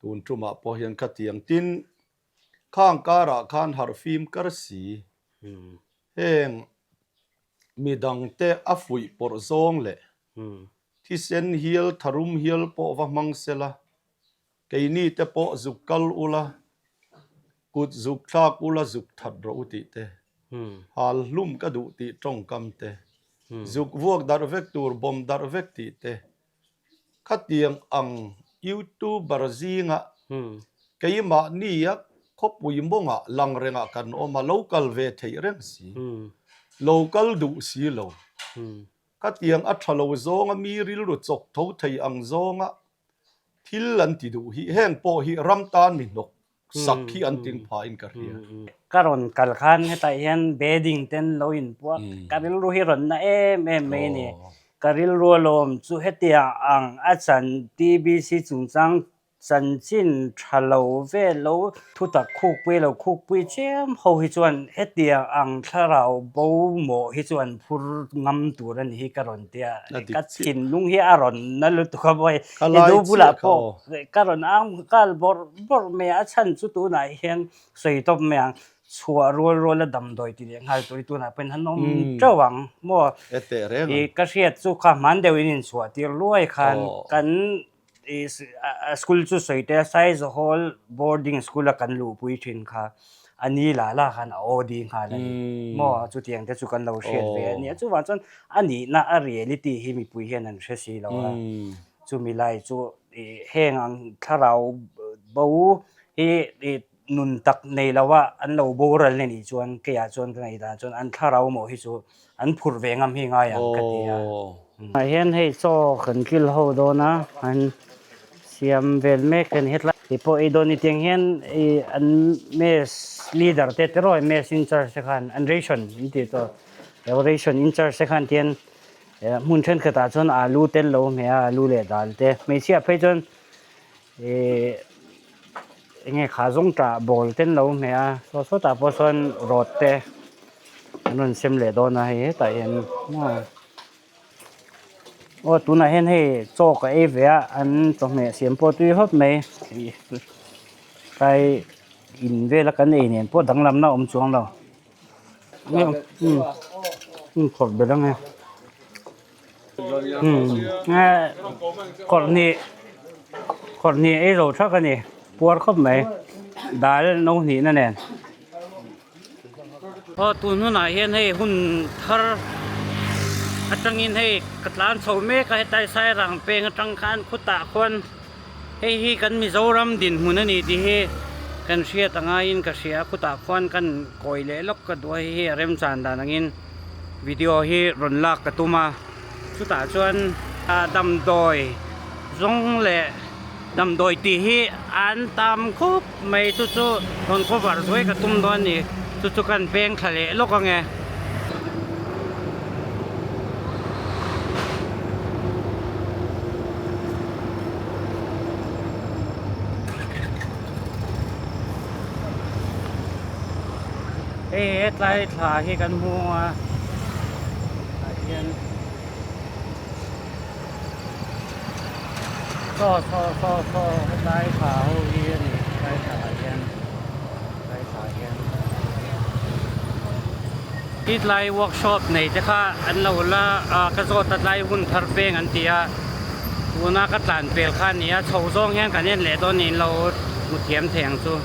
Tun tumah pawh hian khatiang tin khang karah khan harhfim kar si. Heng midangte a fuih pawrh zawng leh thisen hial tharum hial pawh va hmang sela, keini te pawh zuk kal ula, kut zuk thlak ula zuk that rawh u tih te, hal hlum ka duh tih tawngkam te, zuk vuak darh vek tur bawm darh vek tih te, Khatiang ang YouTuber zinga keimahnia khawpui mawngah lang rengah kan awm a, lo kal ve theih reng si, lo kal duh si lo. Khatiang a tha lo zawnga mi rilru chawk tho thei ang zawnga thil an ti duh hi heng pawh hi ram tan mi hnawk sak hi an ting pha in ka hria. Ka rawn kal khan hetah hian bedding ten lo in puak ka rilru hi rawn na em em mai a ni. Ka rilru alawm chu hetiang ang a chan TBC chungchang chanchin tha lo vel lo thutak khukpui lo khukpui chiam ho hi chuan hetiang ang thlarau bo mawh hi chu an phur ngam tur a ni hi ka rawn tia. Ka thinlung hi a rawn na lutuk a mawi. I nu bulah pawh ka rawn ang nghal bawrh bawrh mai a, a chhan chu tunah hian sawi tawp mai ang, chhuah rual rual a damdawi ti leh nghal tur hi tunah pawhin han awm teuh ang maw? I ka hriat chu kha hman deuh in inchhuah tir luai khan kan i school chu sawi te Saizaw Hall boarding school a kan luhpui thin kha a ni lah lah khan a OD nghal a ni maw? Chutiang te chu kan lo hriat ve a nia, chuvang chuan a nihna a reality hi mipui hian an hre si lo a. Chumi lai chu ih heng ang thlarau bo hi ih nun tak nei lo a an lo boral na nih chuan keiah chuan ka ngaihdan chuan an thlarau maw hi chu an phurh ve ngam hi ngai ang ka ti a. Ah hian hei chaw kan kil ho dawn a an siam vel mek a ni hetlai tih pawh ei dawn ni tiang hian ih an mess leader te te rawh mess in charge te khan an ration an tih tawh ration in charge te khan tian Hmun thenkhatah chuan alu tel lo hmeh a, alu leh dal te. Hmeichhia phei chuan ih eng nge kha zawng tah bawl ten lo hmeh a, saw sawtah pawh sawn rawt te an rawn sem leh dawn a hei hetah hian maw. Aw tunah hian hei chaw ka ei ve a, an chawhmeh siam pawh tui hawp mai ih tlai in vela kan ei nen pawh danglamna a awm chuang lo. Khawrh ber ang e khawrh hnih khawrh hnih ei zo thak a ni puar khawp mai dal no hnihna nen aw tun hunah hian hei hun thar atangin hei ka tlan chho mek a hetlai sairang peng atang khan khutah khuan. Hei hi kan Mizoram dinhmun a ni tih hi kan hriat a ngaiin ka hria a, khutah khuan kan kawi leh lawk ka duh a, hei hi a remchan dan angin video hi rawn lak ka tum a, chutah chuan damdawi zawng leh damdawi tih hi an tam khup mai chu chu rawn cover zuai ka tum dawn a ni, chu chu kan peng thla leh lawk ange. Hei hetlai thla hi kan hmu a tah hian saw saw saw saw hetlai thla ho hi a ni hetlai thla ah hian hetlai thla ah hian. Hetlai workshop nei te kha an lo la a ka zawt a tlai hun thar peng an ti a tuna ka tlan pel kha a ni a chho zawng hian kan en leh dawn niin lo hmu thiam thei ang chu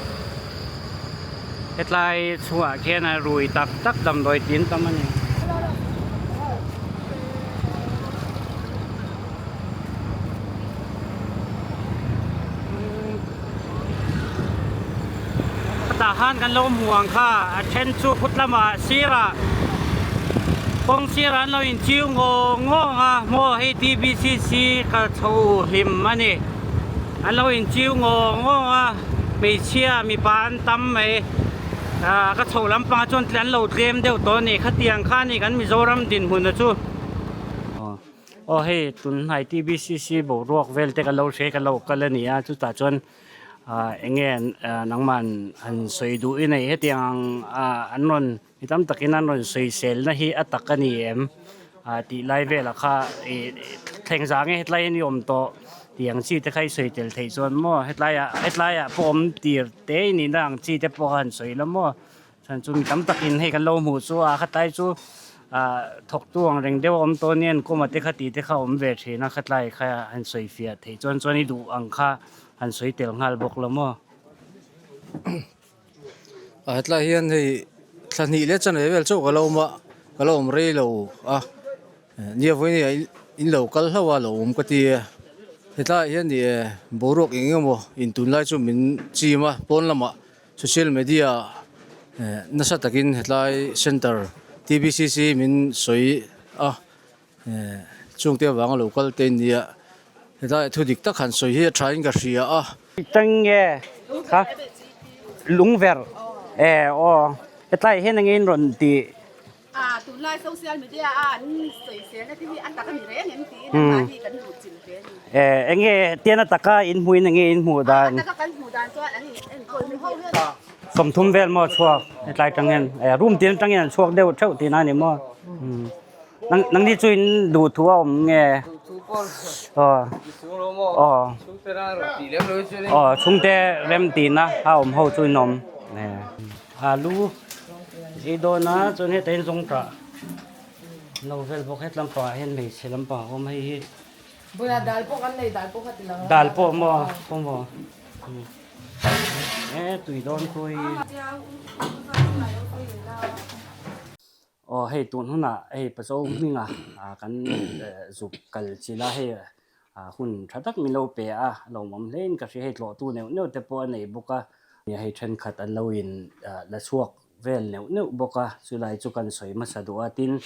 hetlai chhuah khian a rui tak tak damdawi tin tam a ni. Tah khan kan lo hmu ang kha a then chu khut lamah sirah kawng sirah an lo inchiu ngawng ngawng a maw hei TBCC kal chho hlim a ni an lo inchiu ngawng ngawng a hmeichhia mipa an tam mai ah ka chho lampangah chuan an lo tlem deuh tawh a ni khatiang kha a ni kan Mizoram dinhmun a chu. Aw hei tunhnai TBCC boruak vel te kan lo hria kan lo kal a ni a chutah chuan ah eng nge nangmah han sawi duh i nei hetiang ah an rawn mi tam takin an rawn sawi selna hi a tak a ni em ah tih lai velah kha ih thleng zah nge hetlai hian i awm tawh. Tih ang chi te kha i sawi tel theih chuan maw hetlaiah hetlaiah pawh awm tir te i nihna ang chi te pawh kha han sawi la maw chhan chu mi tam takin hei kan lo hmuh chu a khatlai chu ah thawktu ang reng deuh a awm tawh ania an kawma te kha tih te kha a awm ve thin a khatlai kha han sawi fiah theih chuan chuan i duh ang kha han sawi tel nghal bawk la maw. A hetlai hian hei thla hnih leh chanve vel chauh ka lo awm a ka lo awm rei lo a nia vawiin ah in lo kal hlauh a lo awm ka ti a hetlaiah hian ih boruak eng eng emaw in tunlai chu min chim a pawn lamah social media ah nasa takin hetlai center T_B_C_C min sawi a. Chungte avanga lo kal te nia hetlai thu dik tak han sawi hi a tha in ka hria a. Tang nge kha lungver e aw hetlai hian enge in rawn tih. A tunlai social media a an sawi selna te hi a tak a ni reng em tiin amah hi kan luh chilh ve a ni. E enge tian a taka in hmuh in enge in hmuh dan. A taka kan hmuh dan chuan an in enkawl na hi. 30 vel maw chhuak hetlai tang hian e room tin atangin an chhuak deuh theuh tihna a ni maw. Nang nangni chu in duh thu a awm nge? Duh thu pawh Aw. Mi chung lo maw? Aw. Chhungte ran rawn tih lem lo hi chuan in. Aw chhungte rem tihna a awm ho chu in awm. Alu ei dawn a chuan heta in zawng tah lo vel bawk het lampangah hian hmeichhe lampang a awm hei hi. Bulah dal pawh kan nei dal pawh kha ti lo. Dal pawh maw pawh maw. E tui dawn khu hi. Aw hei tun hunah hei Pazo hminga kan zuk kal chila hei hun tha tak min lo pe a, lawmawm hle in ka hria hei tlawhtu neuh neuh te pawh a nei bawk a, hei thenkhat an lo in la chhuak vel neuh neuh bawk a, chulai chu kan sawi hmasa duh a, tin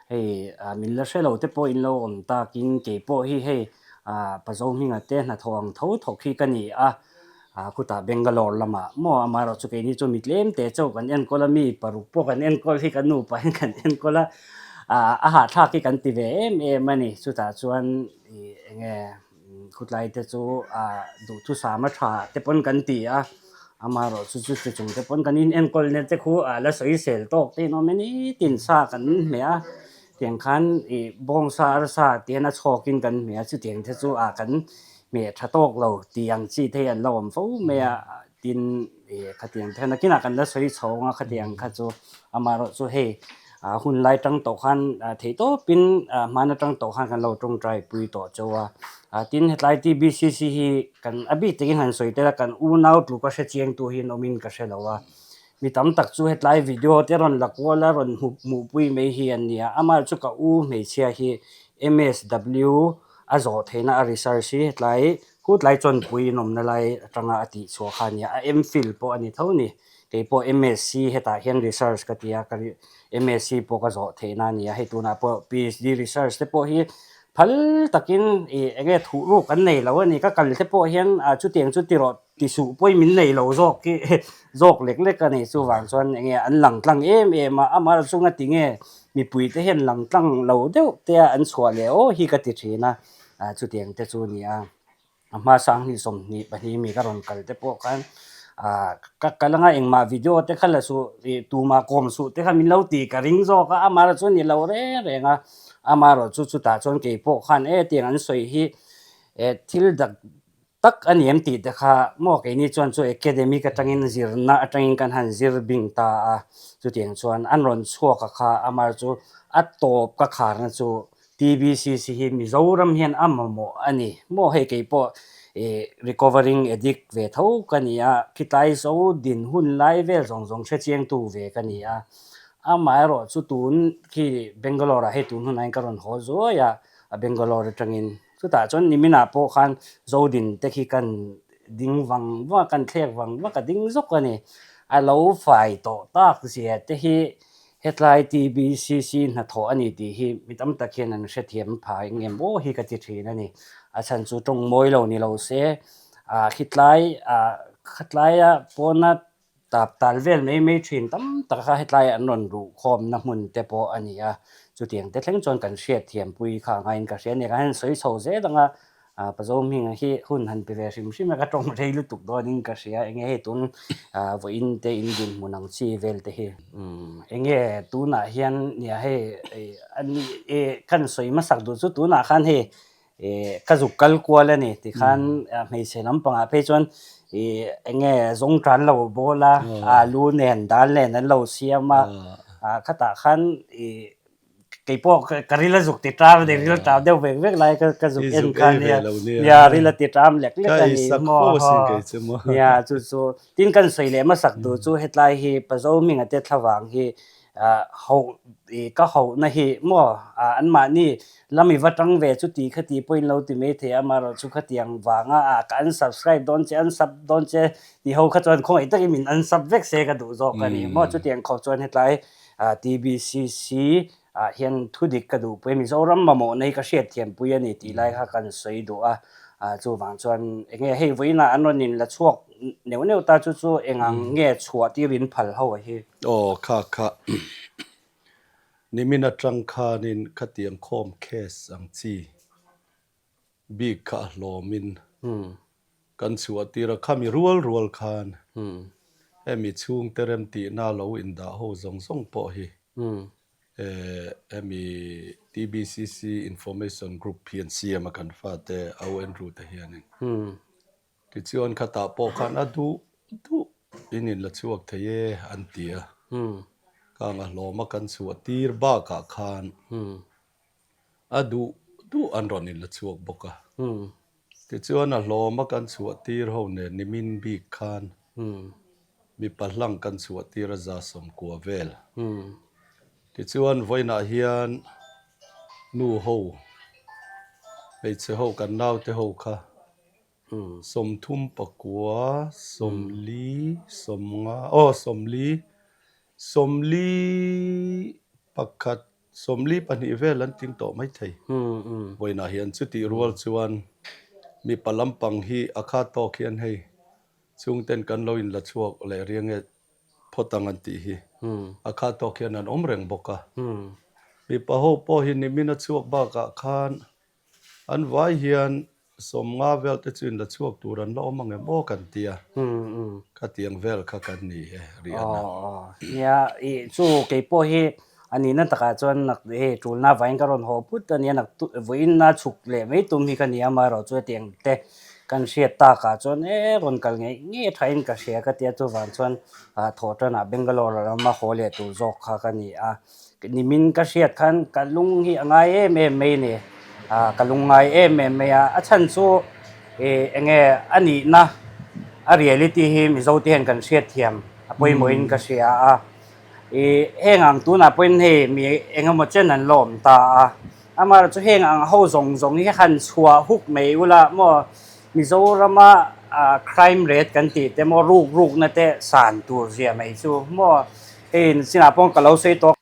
hei min la hre lo te pawh in lo awm takin keipawh hi hei Pazo hminga te hnathawh ang tho thawk hi ka ni a. Ah khutah Bangalore lamah maw amaherawh chu keini chu mi tlem te chauh kan enkawl a mi paruk pawh kan enkawl hi kan nupa hian kan enkawl a ah a hahthlak hi kan ti ve em em a ni chutah chuan ih eng nge khutlai te chu ah duhthusam a tha te pawn kan ti a amaherawh chu chu chung te pawn kan inenkawl na te khu ah la sawi sel tawk te in awm e nitin sa kan hmeh a tiang khan ih bawngsa arsa tihian a chhawkin kan hmeh a chutiang te chu ah kan Hmeh tha tawk lo tih ang chi te hi an la awm fo mai a, tin ih khatiang te nakinah kan la sawi chho ang a khatiang kha chu amaherawh chu hei ah hun lai tang tawh khan theih tawpin ah hman atang tawh khan kan lo tawngtai pui tawh chauh a, ah tin hetlai T_B_C_C hi kan a bik takin han sawi tel a kan unau tluk a hre chiang tu hi an awmin ka hre lo a, mi tam tak chu hetlai video te rawn la kual a rawn hmuh hmuhpui mai hi an ni a, amaherawh chu ka u hmeichhia hi M_S_W A zawh theihna a research hi tlai hutlai chawnpui inawmna lai atanga a tih chhuah kha a nia, a MPhil pawh a ni tho ni. Kei pawh MSc hetah hian research ka ti a, ka MSc pawh ka zawh theihna a ni a, hei tunah pawh PhD research te pawh hi phal takin ih eng nge thuh ruk an nei lo a ni, ka kal te pawh hian ah chutiang chu ti rawh ti suh pawhin min nei lo zawk hi zawk lek lek a ni, chuvang chuan eng nge an lang tlang em em a, amaherawhchu chunga ti nge Mipui te hian lang tlang lo deuh te a an chhuah leh aw hi ka ti thin a, ah chutiang te chu a ni a. A hma sanghnih 22 mi ka rawn kal te pawh khan ah ka kal anga engmah video te kha la suh ih tumah kawm suh te kha min lo ti ka ring zawk a, amaherawhchu chu a ni lo reng reng a, amaherawhchu chutah chuan kei pawh khan e tiang an sawi hi eh thil dak tak a ni em tih te kha maw keini chuan chu academic atangin zirna atangin kan han zir bing ta a, chutiang chuan an rawn chhuak a kha amar chu a tawp ka kharna chu TBCC hi Mizoram hian a mamawh a ni maw hei kei pawh ih recovering addict ve tho ka ni a khitlai zo din hun lai vel zawng zawng hrechiangtu ve ka ni a, amaherawh chu tun khi Bangalore ah hei tun hunah hian ka rawn haw zuai a, a Bangalore atangin. Chutah chuan niminah pawh khan Zodin te khi kan ding vang vang a, kan thlek vang vang a, ka ding zawk a ni. A lo fai tawh tak zia te hi hetlai TBCC hnathawh a ni tih hi mi tam tak hian an hrethiam pha eng em aw hi ka ti thin a ni. A chhan chu tawng mawi lo ni lo se, ah khitlai ah khatlaia pawna Tap tal vel mai mai thin tam tak kha hetlai an rawn ruh khawmna hmun te pawh a ni a, chutiang te thleng chuan kan hriat thiam pui kha angaiin ka hria a ni. Kan han sawi chho zel ang a, Pazo hming hi hun han pe ve hrim hrim a, ka tawng rei lutuk dawnin ka hria, enge hei tun vawiin te in dinhmun ang chi vel te hi. Enge tunah hian nia hei kan sawi hmasak duh chu tunah khan hei. Ih ka zuk kal kual a ni tikhan hmeichhe lampangah phei chuan ih eng nge zawng tan lo bawl a, alu nen dal nen an lo siam a, ah khatah khan ih keipawh ka ril a zuk ti ṭam a ni, ril ṭam deuh vek vek lai ka zuk en kha a nia, nia ril a ti ṭam lek lek a ni maw nia chu chu tin kan sawi leh hmasak duh chu hetlai hi Pazo hminga te thlavang hi ah hoh ih ka hohna hi maw ah anmahni lam i va tang ve chu tih kha tih pawhin lo ti mai thei a amaherawhchu khatiang vanga ah ka unsubscribe dawn che unsub dawn che tih ho kha chuan khawngaih takin min unsub vek se ka duh zawk a ni maw chutiang khawp chuan hetlai ah TBCC ah hian thu dik ka duh pui a Mizoram mamawhna hi ka hriatthiampui a ni tih lai kha kan sawi duh a ah chuvang chuan eng nge hei vawiinah an rawn inla chhuak neuh neuh ta chu chu eng ang nge chhuah tir in phal ho a hi. Aw kha kha nimin atang khanin khatiang khawm case ang chi bik kha a hlawmin kan chhuah tir a, khami rual rual khan hemi chhungte remtihna lo indah ho zawng zawng pawh hi hemi TBCC Information Group hi an siam a kan fate au Andrew te hianin. Tichuan khatah pawh khan a duh duh in in la chhuak thei e an ti a, khang a hlawm a kan chhuah tir bakah khan a duh duh an rawn in la chhuak bawk a. Tichuan a hlawm a kan chhuah tir ho nen nimin bik khan mipa hlang kan chhuah tir a 190 vel. Tichuan vawiinah hian nu ho, hmeichhe ho kan naute ho kha 39, 40, 50, aw 40, 41, 42 vel an tling tawh maithei. Vawiinah hian chutih rual chuan mipa lampang hi a khat tawk hian hei chhungten kan lo inla chhuak leh riang e phawt ang an tih hi a khat tawk hian an awm reng bawk a. Mipa ho pawh hi nimin a chhuak bakah khan An vai hian 50 vel te chu inla chhuak tur an la awm ang em aw kan tia. Khatiang vel kha kan ni e rih a na. Nia, i chu kei pawh hi a nihna takah chuan nak hei tulna vaiin ka rawn haw phut a nia, nak vawiinna chhuk leh mai tum hi ka ni a, amaherawh chu hetiang te kan hriat takah chuan e rawn kal ngei ngei thain ka hria ka tia chuvang chuan thawh tanah Bangalore lama haw leh tur zawk kha ka ni a. Nimin ka hriat khan ka lung hi a ngai em em mai a ni. Ah ka lung ngai em em mai a, a chhan chu ih eng nge a nihna a reality hi Mizo te hian kan hriat thiam a pawimawhin ka hria a. Ih heng ang tunah pawhin hei mi eng emaw chen an la awm ta a, amaherawhchu heng ang ho zawng zawng hi han chhuah huk mai ula maw Mizorama ah crime rate kan tih te maw ruk rukna te san tur zia mai chu maw. Hei sinah pawh ka lo sawi tawh.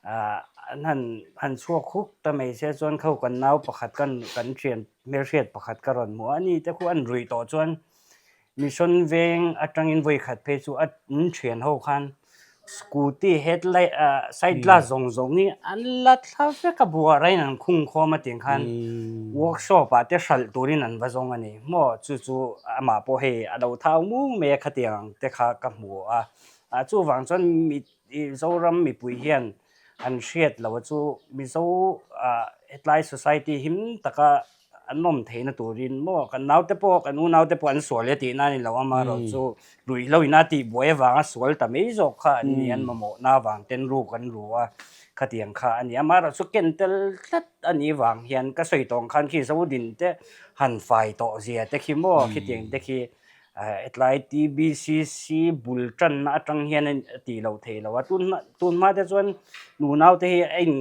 An han han chhuak huk ta mai se chuan kho kan nau pakhat kan kan thian hmelhriat pakhat ka rawn hmu a, ani te khu an ruih tawh chuan mission veng atangin vawi khat phei chu a an thian ho khan scooty headlight ah side glass zawng zawng hi an la thla vek a buara in an khung khawm a tiang khan workshop ah te hralh turin an va zawng a ni maw chu chu amah pawh hei a lo thau mung mai a khatiang ang te kha ka hmu a. Ah chuvang chuan mi Zoram mipui hian an hriat lo a chu Mizo ah hetlai society him taka an awm theihna turin maw kan naute pawh kan unaute pawh an sual e tihna a ni lo a amaherawh chu ruihhlo ina tihbuai avanga sual ta mai zawk kha an ni an mamawhna avang ten ruk an ru a khatiang kha a ni amaherawh chu ken tel tlat a nih vang hian ka sawi tawng khan khi Zodin te han fai tawh zia te khi maw khitiang te khi Hetlai TBCC bul tanna atang hian a tih loh theih loh a, tun tun hma te chuan nunau te hi a in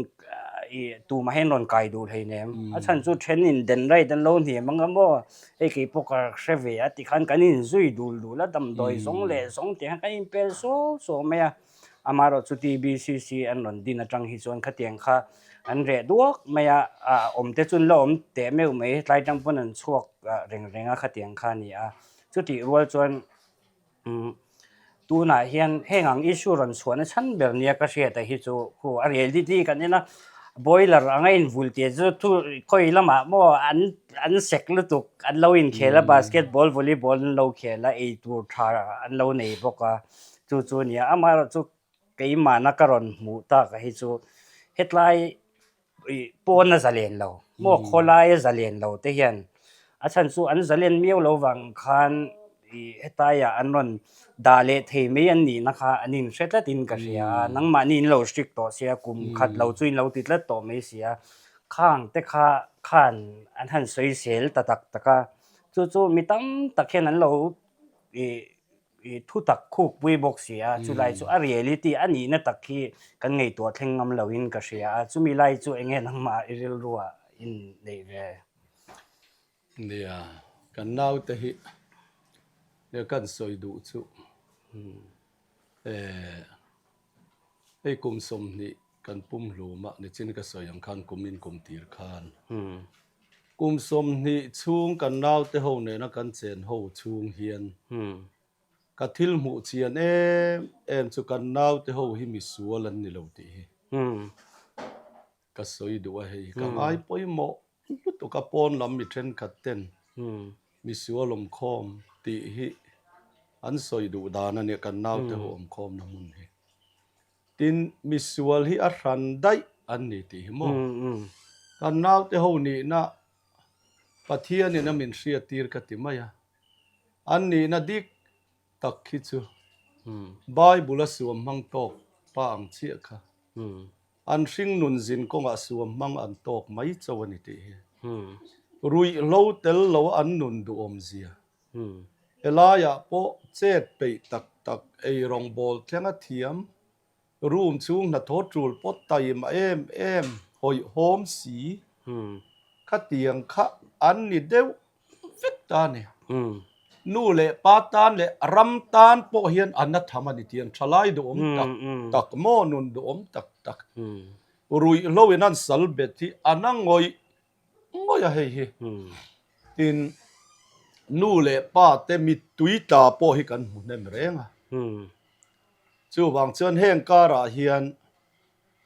ih tumah hian rawn kai duh hleinem a chhan chu then in den right an lo hniam ang a maw hei kei pawh ka hre ve a tikhan kan inzui dul dul a damdawi zawng leh zawng tih khan kan inpel suau suau mai a. Amaherawh chu TBCC an rawn din atang hi chuan khatiang kha an reh duak mai a, awm te chu an la awm teh meuh mai, tlai tang pawn an chhuak reng reng a khatiang kha a ni a. Chutih rual chuan tunah hian heng ang issue rawn chhuahna chhan ber nia ka hriat a hi chu khu a reality kan en a, boiler anga invul tih chu thu khawi lamah maw an an sek lutuk an lo inkhel a basketball volleyball an lo khel a eitur tha an lo nei bawk a. Chu chu a nia, amaherawh chu keimahna ka rawn hmuh tak hi chu hetlai ih pawn a zalen lo. Maw khawlaia zalen lo te hian a chhan chu an zalen miau lo vang khan ih hetaiah an rawn dah leh thei mai an nihna kha an inhre tlatin ka hria a, nangmahni in lo strict tawh sia kum khat lo chu in lo ti tlat tawh mai sia, khang te kha khan an han sawi sel ta tak tak a, chu chu mi tam tak hian an lo ih ih thu tak khuk pui bawk si a, chulai chu a reality a nihna tak hi kan ngaihtuah thleng ngam loin ka hria a, chumi lai chu eng nge nangmah i rilruah in neih ve? Nia, kan naute hi nia kan sawi duh chu eh hei kum 20 kan pum hlum a nichin ka sawi ang khan kum in kum tir khan kum 20 chhung kan naute ho nena kan chen ho chhung hian ka thil hmuh chian em em chu kan naute ho hi misual an ni lo tih hi ka sawi duh a hei ka ngai pawimawh lutuk a pawn lam mi thenkhat ten misual awmkhawm tih hi an sawi duh dan a nia kan naute ho awmkhawm na hmun hi tin misual hi a hran daih an ni tih hi maw kan naute ho nihna Pathianin a min hriat tir ka ti mai a an nihna dik tak hi chu Bible a suam hmang tawk pa ang chiah kha. An hring nun zin kawngah suam hmang an tawk mai cho a ni tih hi. Ruihhlo tel lo an nun duhawm zia. Helaiah pawh chet peih tak tak ei rawngbawl thlenga thiam, room chhung hnathawh tul pawt taima em em hawihhawm si khatiang kha an ni deuh vek ta a ni. Nu leh pa tan leh ram tan pawh hian an na tham a ni tih an thalai duhawm tak tak maw nun duhawm tak tak ruihhlo in an sal bet hi a na ngawih ngawih a hei hi. Tin nu leh pa te mittui tla pawh hi kan hmu hnem reng a. Chuvang chuan heng karah hian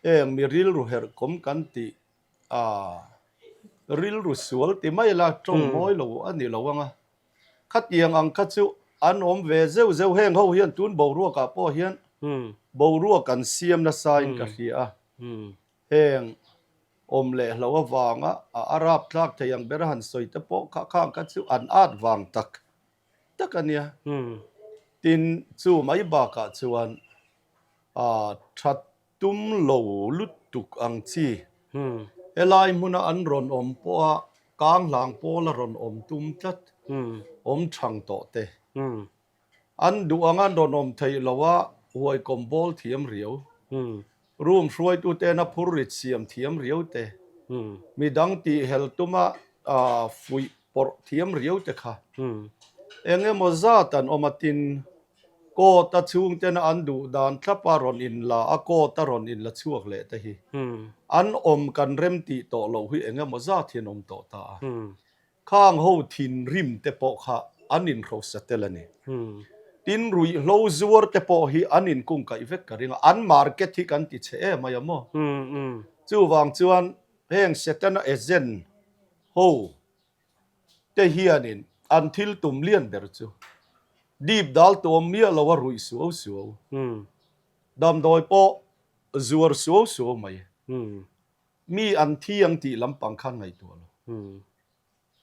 heng mi rilru herh kawm kan tih A rilru sual ti mai la tawng mawi lo a ni lo ang a. Khatiang ang kha chu an awm ve zeuh zeuh heng ho hian tun boruakah pawh hian boruak an siam nasa in ka hria a. Heng awm leh hlo avanga a arap tlak thei ang ber a han sawi te pawh kha khang kha chu an at vang tak tak a nia. Tin chu mai bakah chuan a that Tum lo lutuk ang chi. Helai hmuna an rawn awm pawha kang hlang pawl a rawn awm tum tlat awm thang tawh te. An duh anga an rawn awm theih lo a huaikawm bawl thiam riau. Room hruaitu tena phur rit siam thiam riau te. Midang tih hel tuma fuih pawrh thiam riau te kha. Eng emaw zat an awm a tin Court a chhungtena an duh dan thlap a rawn inla a court a rawn inla chhuak leh te hi an awm kan rem tih tawh loh hi eng emaw zat hian awm tawh ta a. Khang ho thinrim te pawh kha an inhrosa tel a ni. Tin ruihhlo zuar te pawh hi an inkungkaih vek ka ring a, an market hi kan ti chhe em mai a maw? Chuvang chuan heng Setana agent ho te hianin an thil tum lian ber chu dip dal tuam miah lo a ruih suau suau, damdawi pawh zuar suau suau mai, mi an thi ang tih lampang khan ngaihtuah lo.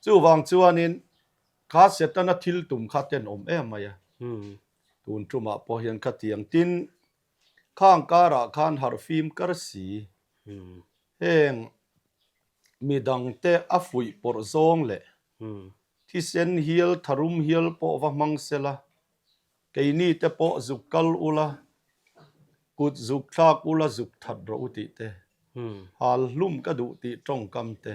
Chuvang chuanin kha Setana thil tum kha tenawm em mai a, tun tumah pawh hian khatiang tin khang karah khan harhfim kar si, heng midangte a fuih pawrh zawng leh thisen hial tharum hial pawh va hmang sela, keini te pawh zuk kal ula, kut zuk thlak ula zuk that rawh u tih te, hal hlum ka duh tih tawngkam te,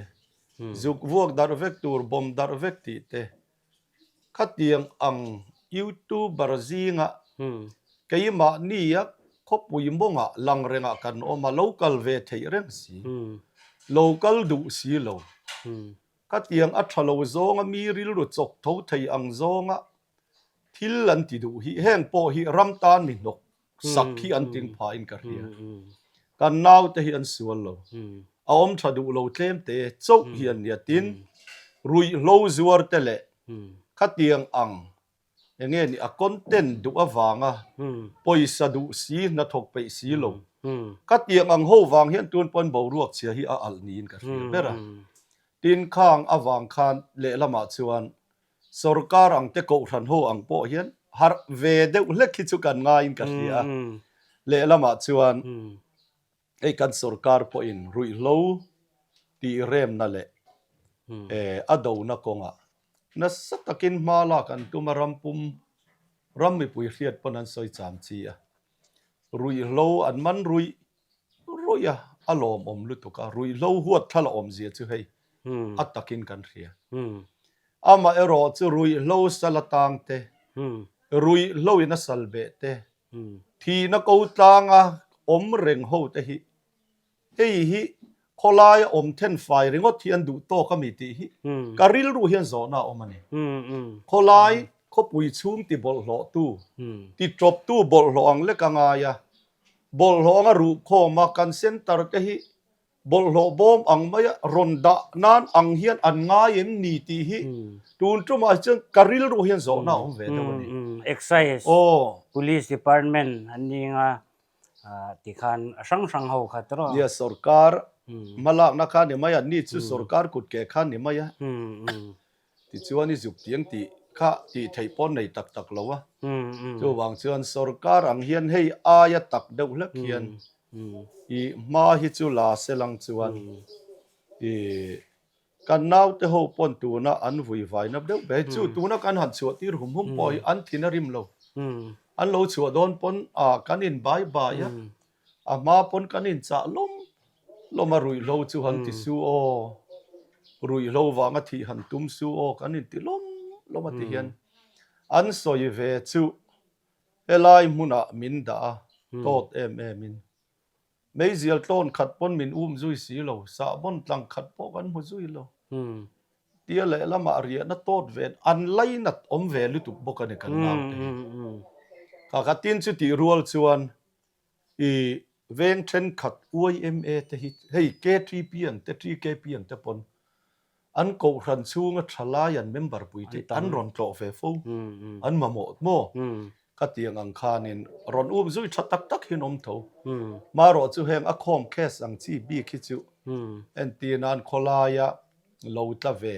zuk vuak darh vek tur bawm darh vek tih te, Khatiang ang YouTuber zinga keimahnia khawpui mawngah lang rengah kan awm a, lo kal ve theih reng si, lo kal duh si lo. Khatiang a tha lo zawnga mi rilru chawk tho thei ang zawnga thil an ti duh hi heng pawh hi ram tan mi hnawk sak hi an ting phahin ka hria. Kan naute hi an sual lo. A awm tha duh lo tlem te chauh hi an nia. Tin, ruihhlo zuar te leh khatiang ang eng nge ni a content duh avanga pawisa duh si hnathawk peih si lo. Khatiang ang ho vang hian tun pawn boruak chhia hi a alh niin ka hria ber a. Tin, khang avang khan lehlamah chuan sorkar ang te kohhran ho ang pawh hian harh ve deuh hlek hi chu kan ngaiin ka hria a. Lehlamah chuan hei kan sorkar pawhin ruihhlo tih remna leh a dona kawngah nasa takin hma lak an tum a, ram pum ram mipui hriat pawn an sawi cham chi a. Ruihhlo an man ruih ruih a, a lawmawm lutuk a, ruihhlo huat thla la awmzia chu hei a takin kan hria. Amaherawh chu ruihhlo sal atang te, ruihhlo in a sal beh te, thihna ko tlanga awm reng ho te hi hei hi khawlaia awm then fai ringawt hi an duh tawk a mi tih hi ka rilru hian zawhna a awm a ni. Khawlai khawpui chhung ti bawlhhlawhtu, ti tawptu bawlhhlawh ang lek a ngai a, bawlhhlawh anga ruhkhawm a kan centre te hi bawlhhlawh bawm ang maia rawn dah nan ang hian an ngai em ni tih hi tun tumah hi chuan ka rilru hian zawhna a awm ve deuh a ni. Excise, Police Department an ni anga tikhan a hrang hrang ho kha tawh. Nia sorkar hmalakna kha ni mai a, ni chu sorkar kut ke kha ni mai a. Tichuan i zuk tiang tih kha tih theih pawh nei tak tak lo a. Chuvang chuan sorkar ang hian hei aia tak deuh hlek hian i hma hi chu la se lang chuan i kan naute ho pawn tuna an vui vai nap deuh ber chu tuna kan han chhuah tir hum hum pawh hi an thin a rim lo. An lo chhuah dawn pawn a kan in bai bai a, a hma pawn kan in chah lawm lawm a ruihhlo chu han ti su aw, ruihhlo vanga thih han tum su aw kan in ti lawm lawm a ti hian an sawi ve chu helai hmunah min dah a tawt em em in meizial tlawn khat pawn min um zui si lo, sahbawn tlang khat pawh kan hmu zui lo. Tia lehlamah riahna tawt ve an lainat awm ve lutuk bawk a ni kan naute hi. Kha kha tin chu tih rual chuan i veng thenkhat YMA te hi hei KTP ang te TKP ang te pawn an kohhran chhunga thalai an member pui te an rawn tlawh ve fo an mamawh maw khatiang ang khanin rawn um zui tha tak tak hian awm tho. Marawh chu heng a khawm case ang chi bik hi chu entir nan khawlaia lo tla ve,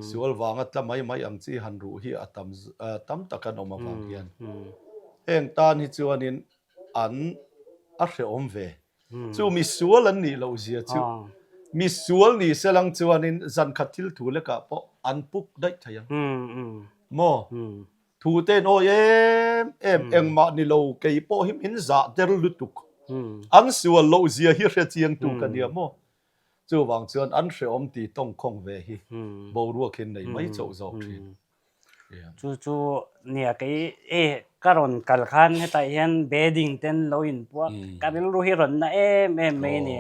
sual vanga tla mai mai ang chi han ruh hi a tam tam tak an awm avang hian heng tan hi chuanin an a hrehawm ve. Chu mi sual an nih loh zia chu mi sual ni se lang chuanin zan khat thil thu lekah pawh an puk daih thei ang maw? Thu te in awi em em engmah ni lo kei pawh hi min zah der lutuk. An sual loh zia hi hre chiang tu ka nia maw? Chuvang chuan an hrehawm ti tawngkhawng ve hi boruak hi nei mai chauh zawk thin. Chu chu nia kei e ka rawn kal khan hetah hian bedding ten lo inpuak ka rilru hi rawn na em em mai a ni.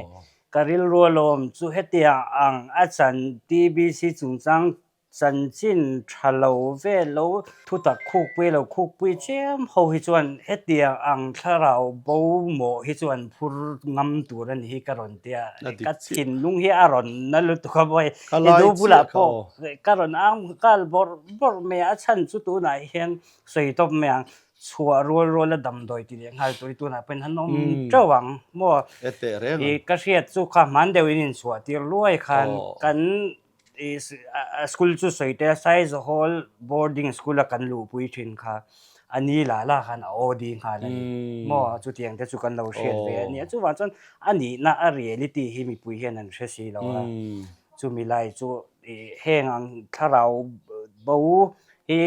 Ka rilru alawm chu hetiang ang a chan TBC chungchang Chanchin tha lo ve lo thutak khukpui lo khukpui chiam ho hi chuan hetiang ang thlarau bo mawh hi chu an phur ngam tur a ni hi ka rawn ti a, ka thinlung hi a rawn na lutuk a mawi, i du bulah pawh ka rawn ang nghal bawrh bawrh mai a, a chhan chu tunah hian sawi tawp mai ang, chhuah rual rual a damdawi ti leh nghal tur hi tunah pawhin han awm teuh ang maw, i ka hriat chu kha hman deuhin inchhuah tir luai khan kan School chu sawi te Size Hall boarding school a kan luhpui thin kha a ni la la khan a OD nghal a ni maw chutiang te chu kan lo hriat ve a nia chuvang chuan a nihna a reality hi mipui hian an hre si lo a chumi lai chu heng ang thlarau bo hi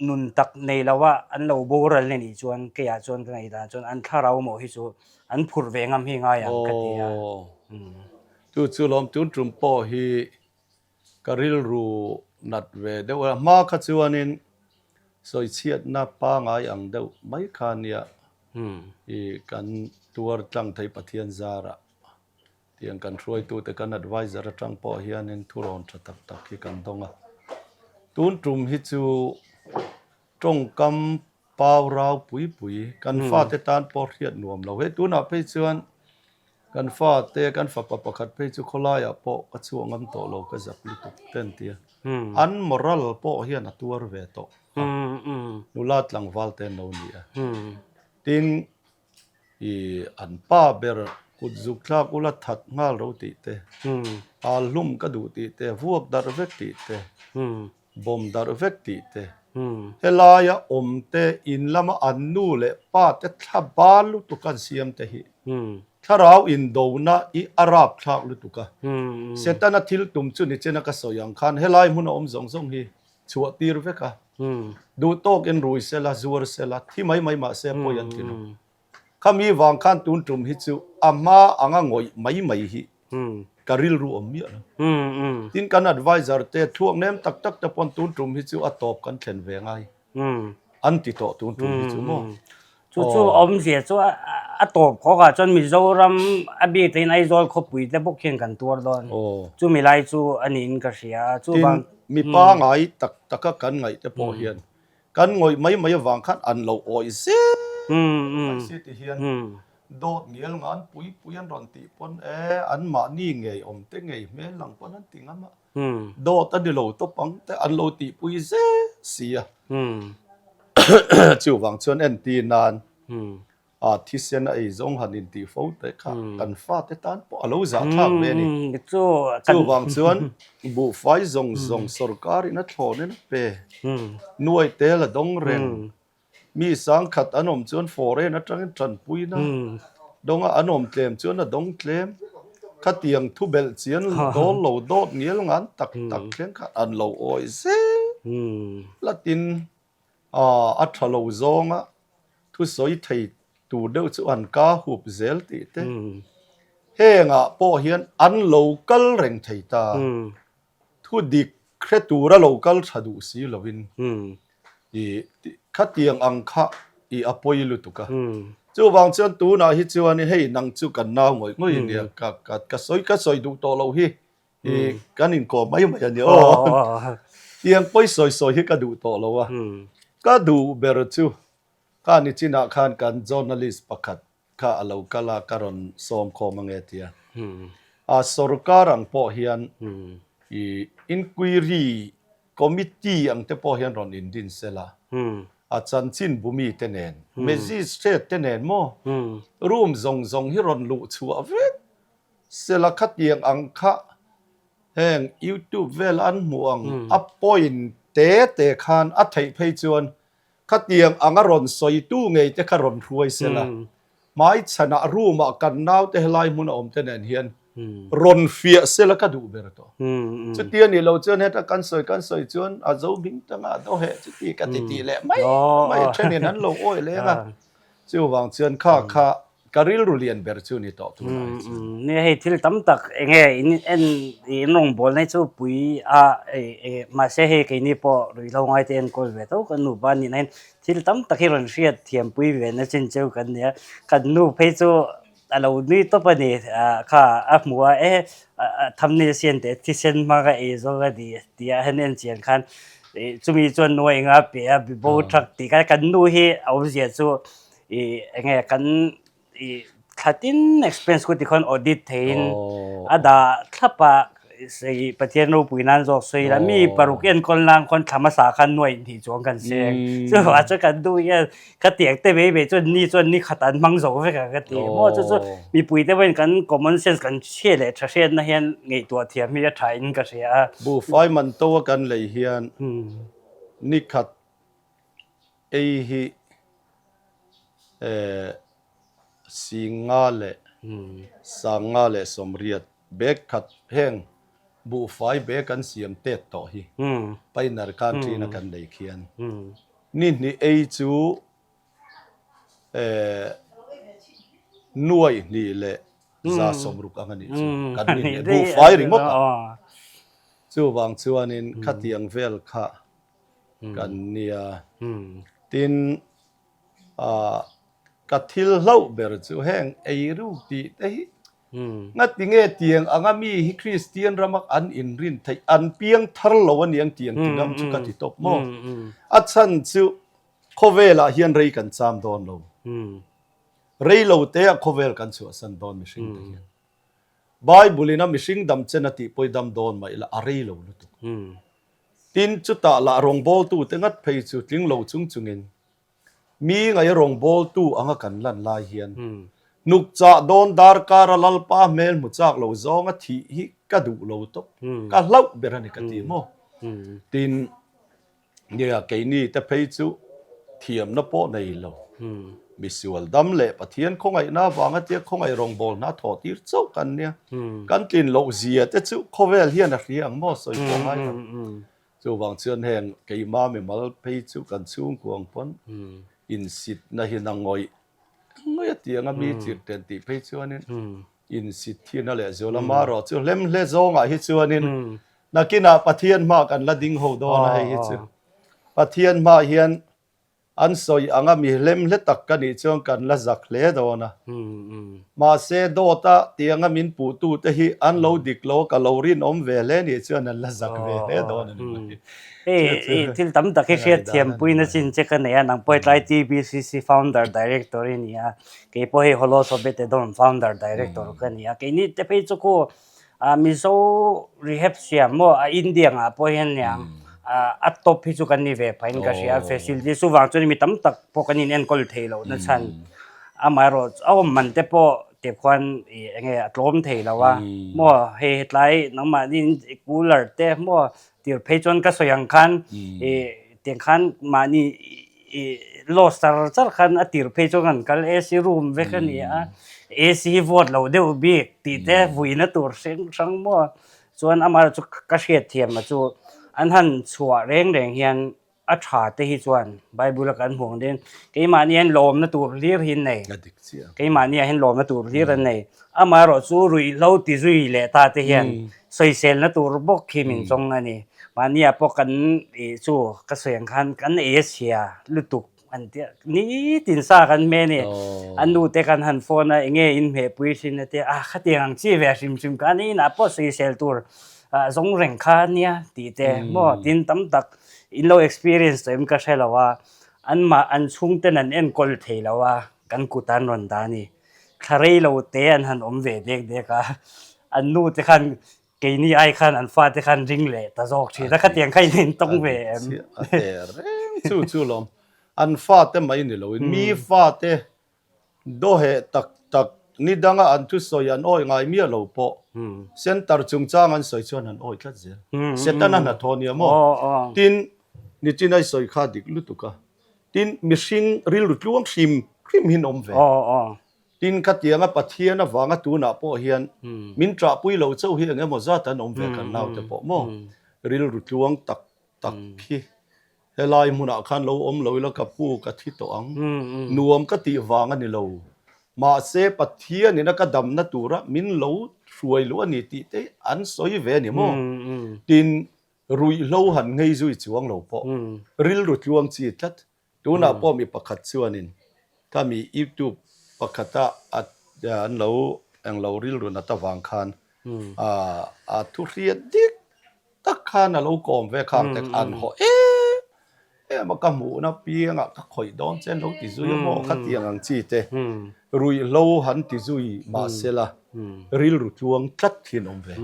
nun tak nei lo a an lo boral a nih chuan keiah chuan ka ngaihdan chuan an thlarau mawh hi chu an phurh ve ngam hi ngai ang ka ti a. Chu chu lawm tun tum pawh hi ka rilru nat ve deuh a, hma kha chuanin sawichhiatna pangai ang deuh mai kha nia i kan tuar tlang thei Pathian zarah tiang kan hruaitute kan adviser atang pawh hianin thurawn tha tak tak hi kan dawng a. Tun tum hi chu tawngkam pau rau pui pui kan fate tan pawh hriat nuam lo. Hei tunah phei chuan kan fate kan fapa pakhat phei chu khawlaiah pawh ka chhuah ngam tawh lo ka zak lutuk te an ti a. An moral pawh hian a tuar ve tawh a. Nula tlangval te an lo ni a. Tin i an pa ber. Kut zuk thlak ula that nghal ro tih te, hal hlum ka duh tih te, vuak darh vek tih te, bawm darh vek tih te, helaia awm te in lama an nu leh pa te thla bal lutuk an siam te hi thlarau indona i a rap thlak lutuk a. Setana thil tum chu ni chena ka sawi ang khan helai hmuna awm zawng zawng hi chhuah tir vek a, duh tawkin rui sela, zuar sela, thi mai mai mah se pawi an ti lo. Khami vang khan tun tum hi chu a hma anga ngawih mai mai hi ka rilru awm miah lo. Tin kan advisor te thluak nem tak tak te pawn tun tum hi chu a tawp kan thlen ve ngai an ti tawh tun tum hi chu maw. Chu chu awmzia chu a tawp khawk ah chuan Mizoram a bik takin Aizawl khawpui te bawk hian kan tuar dawn. Chumi lai chu a niin ka hria a. Tin mi pangai tak taka kan ngaih te pawh hian Kan ngawih mai mai avang khan an lo awih zel mai si ti hian dawt ngial ngan pui pui an rawn tih pawn e an mahni ngei awm te ngei hmel lang pawn an ti ngam a, dawt a ni lo tawp ang te an lo tih pui zel si a. Chuvang chuan entir nan A thisen a ei zawng han intih fo te kha kan fate tan pawh a lo zah thlak ve a ni. Chuvang chuan buhfai zawng zawng sorkarin a thlawnin a pe. Nuai tel a dawng reng. Mi sangkhat an awm chuan foreign atangin tanpuina dawnga an awm tlem chuan a dawng tlem. Khatiang thu belh chian dawl lo dawt ngial ngan tak tak thleng kha an lo awih zel latin A tha lo zawnga thusawi thei tur deuh chu an ka hup zel tih te hengah pawh hian an lo kal reng thei ta. Thu dik hre tura lo kal tha duh si lovin i khatiang ang kha i a pawi lutuk a. Chuvang chuan tunah hi chuan hei nang chu kan nau ngawih ngawih a nia ka ka sawi ka sawi duh tawh loh hi. I kan inkawm mai mai a ni aw. Tiang pawi sawi sawi hi ka duh tawh lo a. Ka duh ber chu kha ni chinah khan kan journalist pakhat kha a lo kal a, ka rawn sawm khawm ange tia. A sorkar ang pawh hian i inquiry committee ang te pawh hian rawn indin sel a. A chanchin bumi te nen, magistrate te nen maw room zawng zawng hi rawn luh chhuah vek Sela khatiang ang kha heng YouTube vel an hmuh ang a point te te khan a theih phei chuan khatiang ang a rawn sawitu ngei te kha rawn hruai sela hmaichhanah room ah kan naute helai hmun a awm te nen hian rawn fiah sela ka duh ber tawh. Chutia nih lo chuan heta kan sawi kan sawi chuan a zo hming tanga a do heh chuti ka ti tih leh mai mai thenin an lo awi leng a. Chuvang chuan kha kha ka rilru lian ber chu ni tawh tunah hi chuan. Nia hei thil tam tak enge in en in rawngbawlna hi chu pui a mahse hei keini pawh ruihhlo ngaite enkawl ve tho kan nupa a nihna hian thil tam tak hi rawn hriat thiampui ve na chin cheu kan nia. Kan nu phei chu a lo nui tawp a ni kha a hmu a e thumbnail sian teh thisen hmang a ei zawk a ni tih a han en chian khan chumi chuan nuai enga pe a bibo thak tih kha kan nu hi a awmzia chu ih enge kan ih thla tin expense khu tikhawn audit theiin a dah thlap a sei Pathian ropui nan zawk sawi ila mi paruk enkawl nan khawn thla hmasa khan nuai hnih chuang kan seng chuvang chuan kan nu hian Ka tiang te mai mai chuan ni chuan ni khat an hmang zo vek a ka ti. Maw chu chu mipui te pawhin kan common sense kan hriat leh tha hriatna hian ngaihtuah thiam hi a tha in ka hria a. Buhfai man to a kan lei hian ni khat ei hi eh Singa leh Sanga leh Sawmriat bag khat heng buhfai bag an siam tet tawh hi Pioneer country-na kan lei khian Ni hnih ei chu eh nuai hnih leh 160 ang a nih chu kan ni hnih buhfai ringawt a. Chuvang chuanin khatiang vel kha kan nia. Tin ah ka thil hlauh ber chu heng eiruk tih te hi Ngati nge tiang anga mi hi Kristian rama an inrin theih an piang thar lo a niang tiang ti ngam chu ka ti tawp maw? A chhan chu khawvelah hian rei kan cham dawn lo. Rei lo te ah khawvel kan chhuahsan dawn mihring te hian. Bible in a mihring dam chen a tih pawi dam dawn mah ila a rei lo lutuk. Tin chutah lah rawngbawltu te ngat phei chu tling lo chung chungin Mi ngaih rawngbawltu anga kan lan lai hian. Hnukchah dawn darkara Lalpa hmel hmu chak lo zawnga thih hi ka duh lo tawp, ka hlauh ber a ni ka ti maw? Tin, nia keini te phei chu thiamna pawh nei lo, misual dam leh Pathian khawngaihna avanga tia khawngaih rawngbâwl hna thawh tir chauh kan nia. Kan tlin loh zia te chu khawvel hian a hria ang maw sawi pawh ngai lo. Chuvang chuan heng keimah mimal phei chu kan chhungkuang pawn insitna hi na ngawih ngawih a ti ang a, mi chirhten tih phei chuanin insit thin a lehzual a, marawh chu hlemhle zawngah hi chuanin nakinah Pathian hma kan la ding ho dawn a hei hi chu Pathian hma hian An sawi anga mi hlemhle tak ka nih chuan kan la zak hle dawn a. Mahse, dawta tianga min puhtute hi an lo dik lo a, ka lo rinawm ve hle nih chuan an la zak ve hle dawn a ni mai. Hei, thil tam tak hi hriat thiampuina chin che ka nei a, nang pawh tlai TBCC founder director i ni a, kei pawh hei Holos Obetedom founder director ka ni a, keini te phei chu khu Mizo rehab siam maw a India ngah pawh hian niang a top hi chu kan ni ve phahin ka hria facility chuvang chuan mi tam tak pawh kan in enkawl thei loh na chhan amaherawh a awm man te pawh te khuan ih enge a tlawm thei lo a maw hei hetlai nangmahni cooler te maw tir phei chuan ka sawi ang khan ih tiang khan mahni ih loss char char khan a tir phei chuan kan kal AC room vek a ni a AC vawt lo deuh bik tih te vuina tur hrang hrang maw chuan amah chu ka hriat thiam a chu an han chhuah reng reng hian a tha te hi chuan bible a kan hmuh ang deuhin keimahni hian lawmna tur hlir hi an nei keimahni ah hian lawmna tur hlir an nei amaherawh chu ruihhlo ti zui leh ta te hian Sawiselna tur bawk khi min chawng a ni. Mahniah pawh kan ih chu ka sawi ang khan kan ei a chhia lutuk an tia nitin sa kan hmeh a ni. A nu te kan han phone a enge in hmehpui thin a tia a khatiang ang chi ve hrim hrim kha a ni inah pawh sawisel tur zawng reng kha a nia tih te maw tin tam tak in lo experience tawh em ka hre lo a anmah an chhungten an enkawl thei lo a kan kut an rawn dah a ni. Thla rei lo te an han awm ve dek dek a, an nu te khan keini ai khan an fate khan ring leh ta zawk thin a, khatiang kha in intawng ve em? A ter reng chu chu lawm, an fate mai ni loin mi fate dawheh tak tak ni danga an thusawi an awi ngai miah lo pawh center chungchang an sawi chuan an awi tlat zel, Setana hnathawh nia maw? Tin, nichin ai sawi kha dik lutuk a. Tin, mihring rilru tluang hrim hrim hi an awm ve. Tin, khatianga Pathian avanga tunah pawh hian min ṭahpui lo chauh hi eng emaw zat an awm ve kan naute pawh maw? Rilru tluang tak tak hi helai hmunah khan lo awm lo ila ka pu ka thi tawh ang. Nuam ka tih vang a ni lo. Mahse, Pathianin a ka damna tura min lo hruai luh a ni tih te an sawi ve a ni maw? Tin, Ruihhlo han ngei zui chuang lo pawh rilru tluang chi tlat. Tunah pawh mi pakhat chuanin ka mi youtube pakhata an lo englo rilru nat avang khan a thu hriat dik tak khan a lo kawm ve khang te an haw em em a, ka hmuhna piangah ka khawih dawn che an lo ti zui a maw khatiang ang chi te ruihhlo han ti zui mahsela rilru tluang tlat hi an awm ve.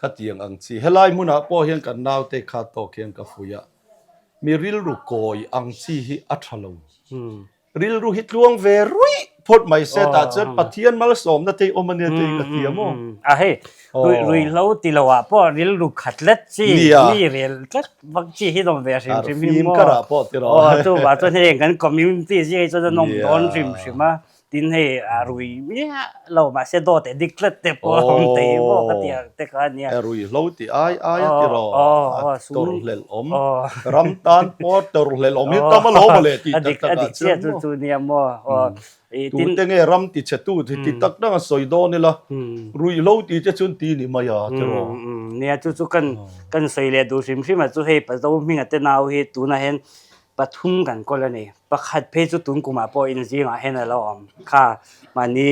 Khatiang ang chi. Helai hmunah pawh hian kan naute kha tawk hian ka fuih a, mi rilru kawi ang chi hi a tha lo. Rilru hi tluang ve ruih phawt mai se tah chuan Pathian malsawmna te hi awm a nia tih ka thiam aw. A hei, ruihhlo ti lo ah pawh rilru khat tlat chi, mi rel tlat vak chi hi nawm ve hrim hrim hi maw. Aw chuvang chuan heng kan community zia hi chuan a nawm dawn hrim hrim a. Tin hei a rui miah lo mahse dawt eh dik tlat te pawh a awm thei maw ka tih ang te kha a nia. E rui hlo tih ai ai a ti rawh a tawrhhlelh awm ram tan pawh tawrhhlelh awm hi tam alawm maw le tih tak tak ah chuan maw chu nia maw tute nge ram ti chhe tu ti tak tak a sawi dawn ila rui hlo tih te chuan ti ni mai a ti rawh. Nia chu chu kan kan sawi leh duh hrim hrim a chu hei Pazo hminga te nau hi tunah hian pathum kan kawl a ni. Pakhat phei chu tun kumah pawh in zingah hian a lo awm kha. Mahni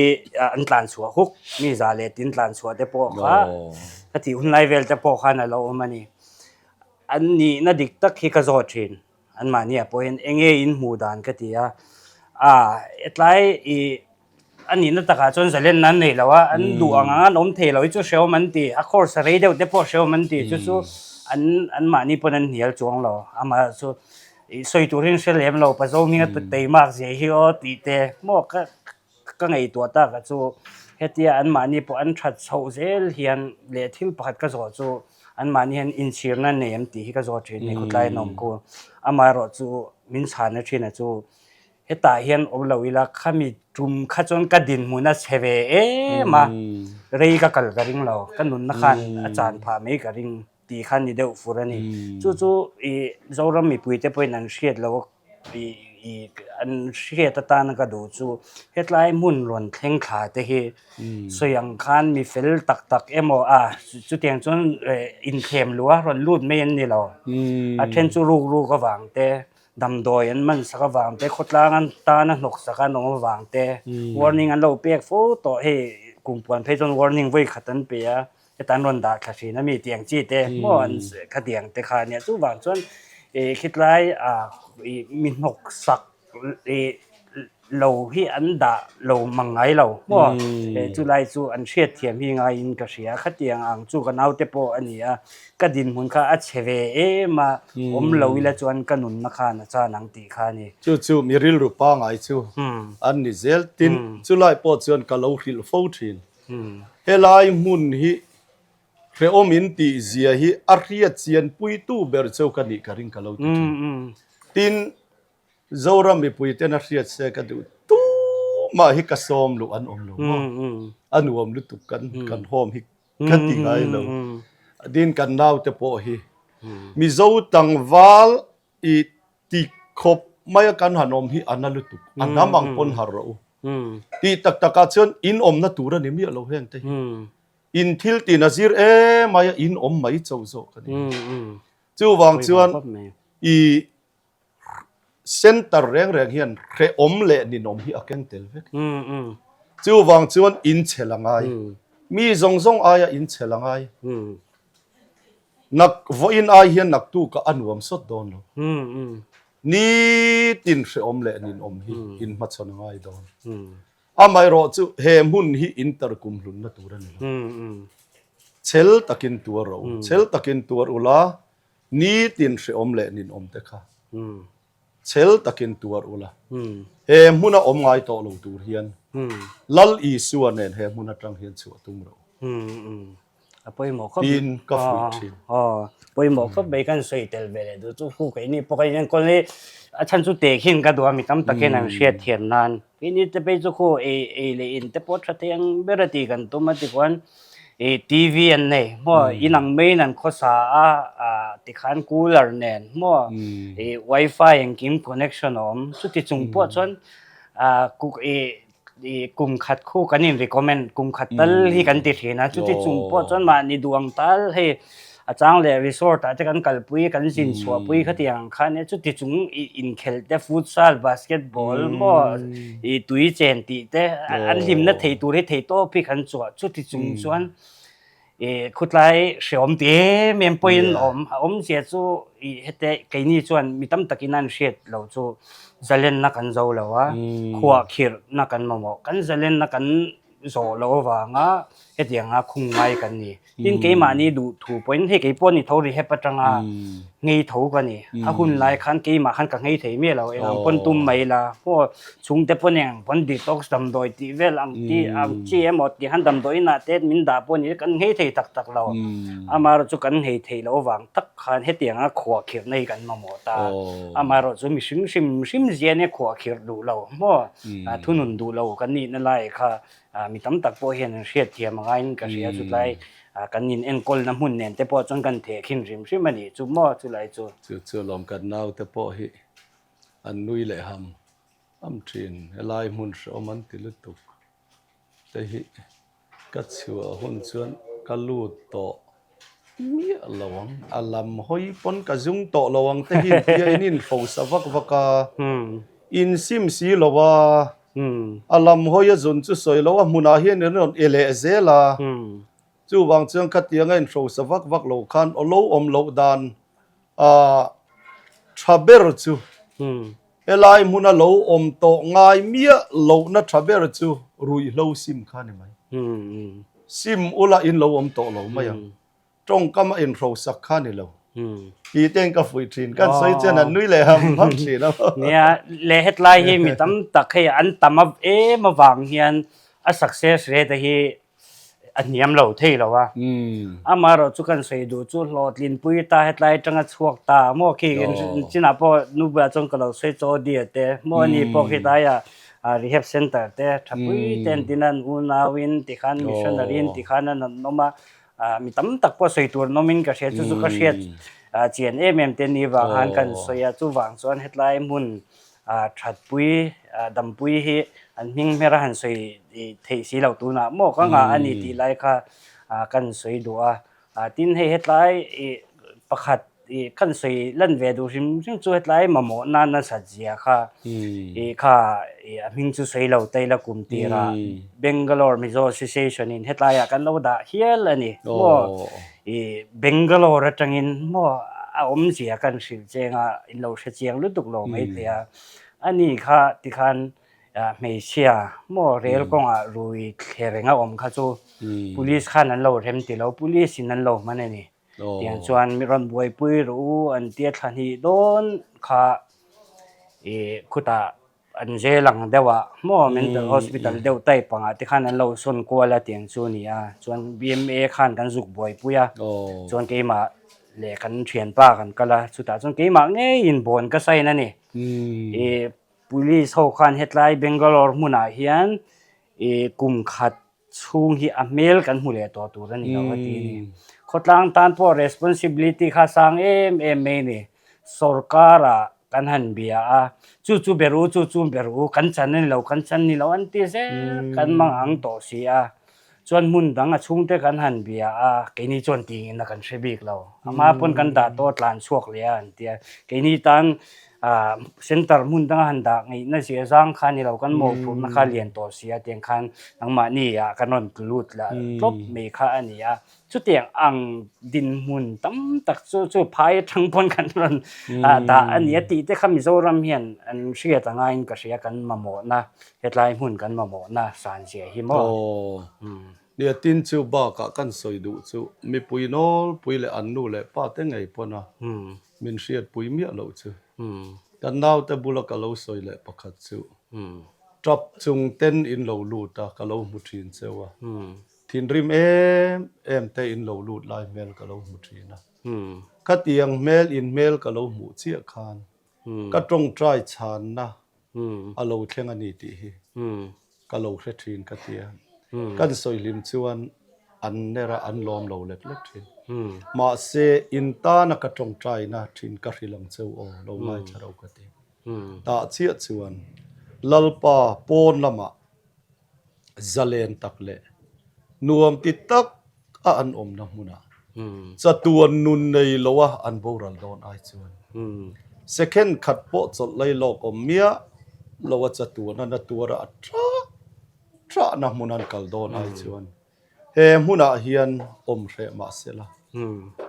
an tlan chhuah huk, mi za leh tin tlan chhuah te pawh kha ka tih hun lai vel te pawh khan a lo awm a ni. An nihna dik tak hi ka zawt thin. An mahniah pawh hian eng nge in hmuh dan ka ti a. Aa hetlai ih A nihna takah chuan zalenna an nei lo a, an duh ang ang an awm thei lo hi chu hrehawm an ti. A course a rei deuh te pawh hrehawm an ti. Chu chu an anmahni pawn an hnial chuang lo. Amah chu ih sawi turin hre lem lo, Pazo hminga tei mak zia hi aw tih te maw ka. ka ngaihtuah tak a chu hetia anmahni pawh an that chhoh zel hian leh thil pakhat ka zawh chu anmahni hian inchhirna nei em tih hi ka zawh thin a ni khawtlai an awm khu. Amaherawhchu min chhana thin a chu hetah hian awm lo ila khami tum kha chuan ka dinhmun a chhe ve em a, rei ka kal ka ring lo, ka nunna khan a chan phah mai ka ring. tih kha ni deuh fur a ni. Chu chu ih Zoram mipuite pawhin an hriat loh a ih ih an hriat atana ka duh chu hetlai hmun rawn thleng thla te hi sawi ang khan mi fel tak tak emaw a chutiang chuan eh inthlem luh a rawn lut mai an ni lo. A then chu ruk ruk avang te damdawi an man sak avang te khawtlang an tana hnawk sak an awm avang te warning an lo pek fo tawh hei kumpuan phei chuan warning vawi khat an pe a. Heta an rawn dah thla thin a mi tiang chi te maw an khatiang te kha ania chuvang chuan ih khitlai ah ih mi hnawk sak ih lo hi an dah lo mang ngai lo maw chulai chu an hriat thiam hi ngaiin ka hria khatiang ang chu ka naute pawh a ni a ka dinhmun kha a chhe ve em a awm lo ila chuan ka nunna khan a chan ang tih kha a ni. Chu chu mi rilru pangai chu an ni zel tin chulai pawh chuan ka lo hrilh fo thin. Helai hmun hi hrehawm in tih zia hi a hriat chian puitu ber cheu ka nih ka ring ka lo ti thin. Tin, Zoram mipui ten a hriat se ka duh tumah hi ka sawm luh an awm lo maw? A nuam lutuk kan kan home hi ka ti ngai lo. Tin, kan naute pawh hi Mizo tlangval I ti khawp mai a kan han awm hi a na lutuk, a hnam ang pawn har rawh u. Tih tak takah chuan in awmna tur a ni miah lo heng te hi. In thil tin a zir em mai a in awm mai cho zawk a ni. Chuvang chuan i center reng reng hian hrehawm leh ninawm hi a keng tel vek. Chuvang chuan in chhel a ngai. Mi zawng zawng aia in chhel a ngai. Nak vawiin ai hian naktuk ah a nuam sawt dawn lo. Nitin hrehawm leh ninawm hi in hmachhawn a ngai dawn. Amaherawh chu he hmun hi in tarkum hlunna tur a ni lo. Chhel takin tuar rawh u, chhel takin tuar ula, nitin hrehawm leh ninawm te kha chhel takin tuar ula. He hmuna awm ngai tawh lo tur hian Lal Isua nen he hmun atang hian chhuah tum rawh u. A pawimawh khawp Tin ka fuih thin. Aw, pawimawh khawp mai kan sawi tel ve leh duh chu hu keini pawh kan inenkawl hi a chhan chu teh khin ka duh a mi tam takin an hriat thiam nan. Keini te phei chu khu ei ei leh in te pawh tha thei ang ber a tih kan tum a tikhuan ih TV an nei maw in ang maiin an khawsa a ah tikhan cooler nen maw ih wifi engkim connection a awm chuti chung pawh chuan ah ih I kum khat khu kan in recommend kum khat tal hi kan ti thin a chuti chung pawh chuan mahni duh ang tal hei a chang leh resort ah te kan kalpui kan zin chhuah pui khatiang ang khan e chuti chung i inkhelh te futsal basketball maw i tui chen tih te an hlimna thei tur hi thei tawp hi kan chhuah chuti chung chuan I khutlai hreawm ti em em pawhin awm a awmzia chu i hete keini chuan mi tam takin an hriat lo chu zalenna kan zo lo a, khuahkhirhna kan mamawh. Kan zalenna kan zawh loh avanga hetianga khung ngai kan ni. Tin keimahni duh thu pawhin hei keipawh ni tho rehab atanga nghei tho ka ni. A hun lai khan keimah khan ka nghei thei miah lo eng ang pawn tum mai la maw chhungte pawn eng ang pawn detox damdawi tih vel ang ti ang chi emaw tih khan damdawi inah te min dah pawh ni kan nghei thei tak tak lo. Amaherawh chu kan nghei thei loh avang tak khan hetianga khuahkhirhna hi kan mamawh ta. Amaherawh chu mihring hrim hrim zia nia khuahkhirh duh lo maw thunun duh lo kan nihna lai kha Mi tam tak pawh hian an hriat thiam a ngaiin ka hria chutlai kan in enkawlna hmun nen te pawh chuan kan theh khin hrim hrim a nih chu maw chulai chu. Chu chu lawm kan naute pawh hi an nui leh ham ham thin helai hmun hrehawm an ti lutuk te hi ka chhuah hun chuan ka lut tawh miah lo ang a lam hawi pawn ka zung tawh lo ang te hi tia in inhrosa vak vak a insim si lo a. A lam hawi a zun chu sawi lo a hmunah hian in rawn e leh zel a, chuvang chuan khatiang a inhrosa vak vak lo khan aw lo awm loh dan a tha ber chu helai hmuna lo awm tawh ngai miah lohna tha ber chu ruihhlo sim kha ni mai. Sim ula in lo awm tawh lo mai ang. Tawngkam a inhrosak kha ni lo. Tih ten ka fuih thin. Kan sawi chuan an nui leh ham ham thin a. Nia, leh hetlai hi mi tam tak hei an tam em avang hian a success rate hi a hniam lo thei lo a. Amaherawh chu kan sawi duh chu hlawhtlinpui ta hetlai atanga chhuak ta maw khi chinah pawh nu bulah chuan ka lo sawi chaw dia te maw ani pawh khi tlaiah rehab center te thapui te an tin a an unauin tikhan missionary in tikhan an awm a. Mi tam tak pawh sawi tur an awmin ka hria chu chu ka hriat chian em em te ni vang khan kan sawi a chuvang chuan hetlai hmun thatpui dampui hi an hming hmer a han sawi theih si lo tunah maw ka nghah a ni tih lai kha kan sawi duh a tin hei hetlai ih pakhat ih kan sawi lan ve duh hrim hrim chu hetlai mamawh nan nasat zia kha ih kha ih a hming chu sawi lo ta ila kum tirah Bangalore Mizo Association in hetlaiah kan lo dah hial a ni maw ih Bangalore atangin maw a awmzia kan hrilh cheng a in lo hre chiang lutuk lo maithei a ani kha tikhan hmeichhia maw rel kawngah rui thle reng a awm kha chu police khan an lo rem ti lo police in an lo hman a ni. Tiang chuan mi rawn buaipui rawh u an tia thla hnih dawn kha ih khutah an zel ang deuh ah maw mental hospital deuh type ang ah te khan an lo sawn kual a tiang chu a ni a chuan B_M_A khan kan zuk buaipui a chuan keimah leh kan thianpa kan kal a chutah chuan keimah ngeiin bawn ka sign a ni ih police ho khan hetlai Bangalore hmunah hian ih kum khat chhung hi a hmel kan hmu leh tawh tur a ni lo a ti a ni. Khawtlang tan pawh responsibility kha sang em em mai a ni. Sorkar-ah kan han bia a, chu chu ber u, chu chu ber u, kan chan a ni lo, kan chan ni lo an ti zel, kan mang ang tawh si a. Chuan hmun dang a chhungte kan han bia a, keini chuan tingin a kan hre bik lo. Ama pawn kan dah tawh a tlan chhuak leh a an ti a. Keini tan Ah center hmun danga han dah ngaihna zia zang kha ni lo kan mawhphurhna kha lian tawh si a tiang khan nangmahni ah kan rawn tlu lut la tlawp mai kha a ni a chutiang ang dinhmun tam tak chu chu phai atang pawn kan rawn ah dah a ni a tih te kha Mizoram hian an hriat a ngaiin ka hria kan mamawhna hetlai hmun kan mamawhna san zia hi maw. Nia tin chu bakah kan sawi duh chu mipui nawlpui leh an nu leh pa te ngei pawn a Min hriatpui miah loh chu. Kan naute bula ka lo sawi leh pakhat chu tap chung ten in lo lut a, ka lo hmu thin cheu a. Thinrim em em te in lo lut lai hmel ka lo hmu thin a. Khatiang hmel in hmel ka lo hmuh chiah khan ka tawngtai chhanna a lo thleng a ni tih hi ka lo hre thin ka ti a. Kan sawi hlim chuan an ner a, an lawm lo lek lek thin. Mahse, in tana ka tawngtaina thin ka hrilh ang cheu aw, lo ngaithla ro ka ti. Tah chiah chuan Lalpa pawn lamah zalen tak leh nuam ti tak a an awmna hmunah chatuan nun nei loa an boral dawn ai chuan second khat pawh chawlh lai lawk awm miah loa chatuan a na tuara a ṭah ṭahna hmun an kal dawn ai chuan He hmunah hian awm hreh mah sela,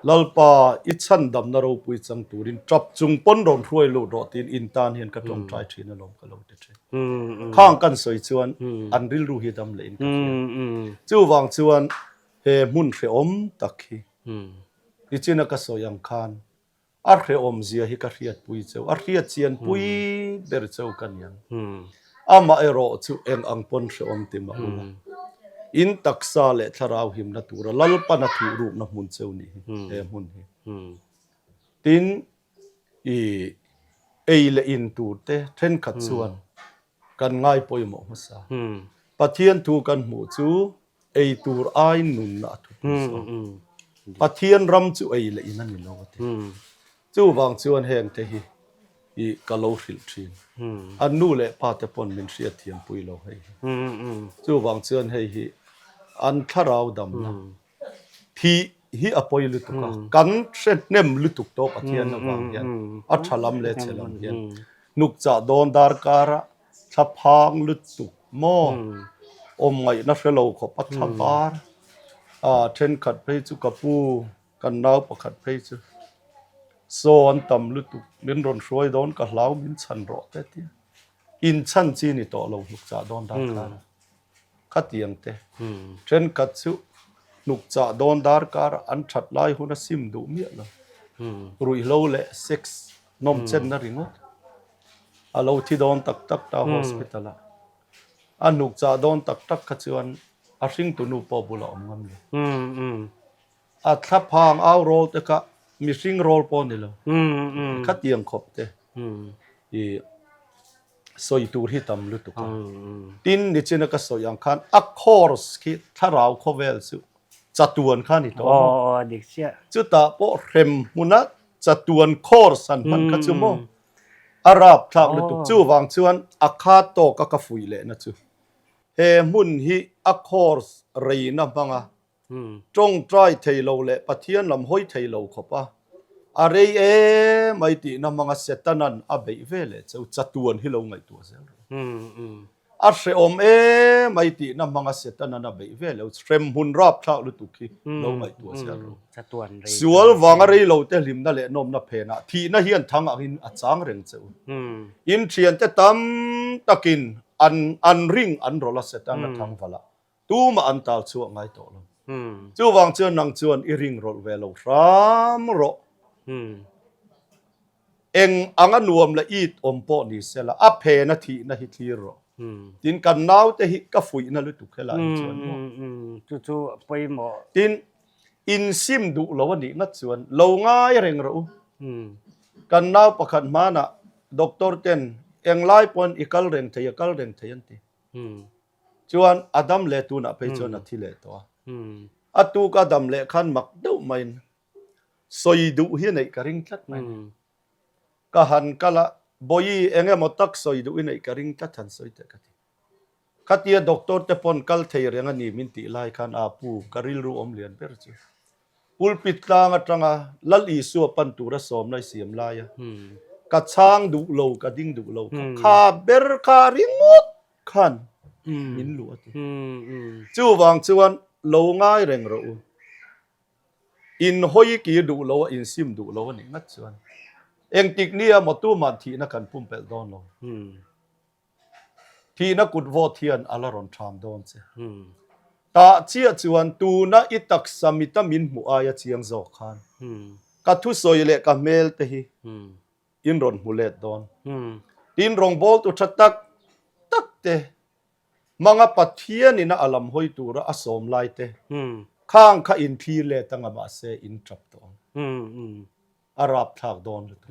Lalpa, i chhandamna ropui chang turin tap chung pawn rawn hruai lut rawh tiin in tan hian ka tawngtai thin alawm ka lo ti thin. Khang kan sawi chuan an rilru hi dam leh in ka hria. Chuvang chuan he hmun hrehawm tak hi nichina ka sawi ang khan A hrehawmzia hi ka hriatpui cheu, a hriatchianpui ber cheu ka niang. Amaherawh chu eng ang pawn hrehawm ti mah ula, in taksa leh thlarau himna tura Lalpan a thuhrukna hmun cheu nih hi, he hmun hi. Tin, i ei leh in tur te thenkhat chuan kan ngai pawimawh hmasa. Pathian thu kan hmuh chu Ei tur aiin nunna a thupui zawk. Pathian ram chu ei leh in a ni lo a ti. Chuvang chuan heng te hi i ka lo hrilh thin. An nu leh pa te pawn min hriatthiam pui lo hei hi. Chuvang chuan hei hi an thlarau damna thih hi a pawi lutuk a. Kan hre hnem lutuk tawh Pathian avang hian a tha lam leh chhe lam hian hnukchah dawn darkara Thla phang lutuk maw? Awm ngaihna hre lo khawp a thla var a, thenkhat phei chu ka pu, kan nau pakhat phei chu saw an tam lutuk, min rawn hruai dawn ka hlau min chhan rawh te tia inchhan chi ni tawh lo hnuk chah dawn darkar a, khatiang te thenkhat chu hnuk chah dawn darkar a an that lai hun a sim duh miah lo. Ruihhlo leh sex nawmchenna ringawt a lo thi dawn tak tak ta hospital ah. A hnuk chah dawn tak tak kha chuan a hringtu nu pawh bulah awm ngam lo. A thlaphang au rawl te kha mihring rawl pawh ni lo. Khatiang khawp te i sawi tur hi tam lutuk a. Tin nichina ka sawi ang khan a course khi thlarau khawvel chu chatuan kha ni tawh maw? Chutah pawh hrem hmuna chatuan course han hman kha chu maw? A rap thlak lutuk chuvang chuan a kha tawk a ka fuih lehna chu he hmun hi a course reina hmanga Tawngtai thei lo leh Pathian lam hawi thei lo khawp a, a rei em mai tihna hmanga Setanan a beih ve leh cheu chatuan hi lo ngaihtuah zel rawh. A hrehawm em mai tihna hmanga Setanan a beih ve leh hremhmun rapthlak lutuk hi lo ngaihtuah zel rawh. Sual vanga rei lo te hlimna leh nawmna phenah thihna hian thang angin a chang reng cheu. In thiante tam takin an an ring an rawlh a Setana thangvalah. Tumah an tal chhuah ngai tawh lo. Chuvang chuan nang chuan i ring rawlh ve lo hram rawh. Eng anga nuam leh it awm pawh ni sela a phena thihna hi thlir rawh. Tin kan naute hi ka fuihna lutuk helai hi chuan maw. Chu chu a pawimawh. Tin insim duh lo a nih ngat chuan lo ngai reng rawh u. Kan nau pakhat hmanah doctor ten englai pawn i kal reng thei a kal reng thei an ti. Chuan a dam leh tunah phei chuan a thi leh tawh a. A tuk a dam leh khan mak deuh maiin sawi duh hi a neih ka ring tlat mai. Ka han kal a, Bawihi eng emaw tak sawi duh i neih ka ring tlat han sawi teh ka ti. Khatia doctor te pawn kal thei reng a ni min tih lai khan a pu ka rilru awm lian ber chu. Pulpit tlang atanga Lal Isua pan tura sawmna i siam lai a, ka chhang duh lo, ka ding duh lo kha, kha ber kha ringawt khan min luh a ti. Chuvang chuan lo ngai reng rawh u. In hawi kir duh lo a, in sim duh lo a nih ngat chuan engtik nia maw tuman thihna kan pumpelh dawn lo. Thihna kut vawt hian a la rawn ṭham dawn che. Tah chiah chuan tuna i taksa mita min hmuh aia chiang zawk khan ka thusawi leh ka hmel te hi in rawn hmu let dawn. Tin rawngbawltu ṭha tak tak te hmanga Pathianin a lam hawi tura a sawm lai te khang kha in thlir let anga mahse in ṭap tawh ang. A rapthlak dawn lutuk.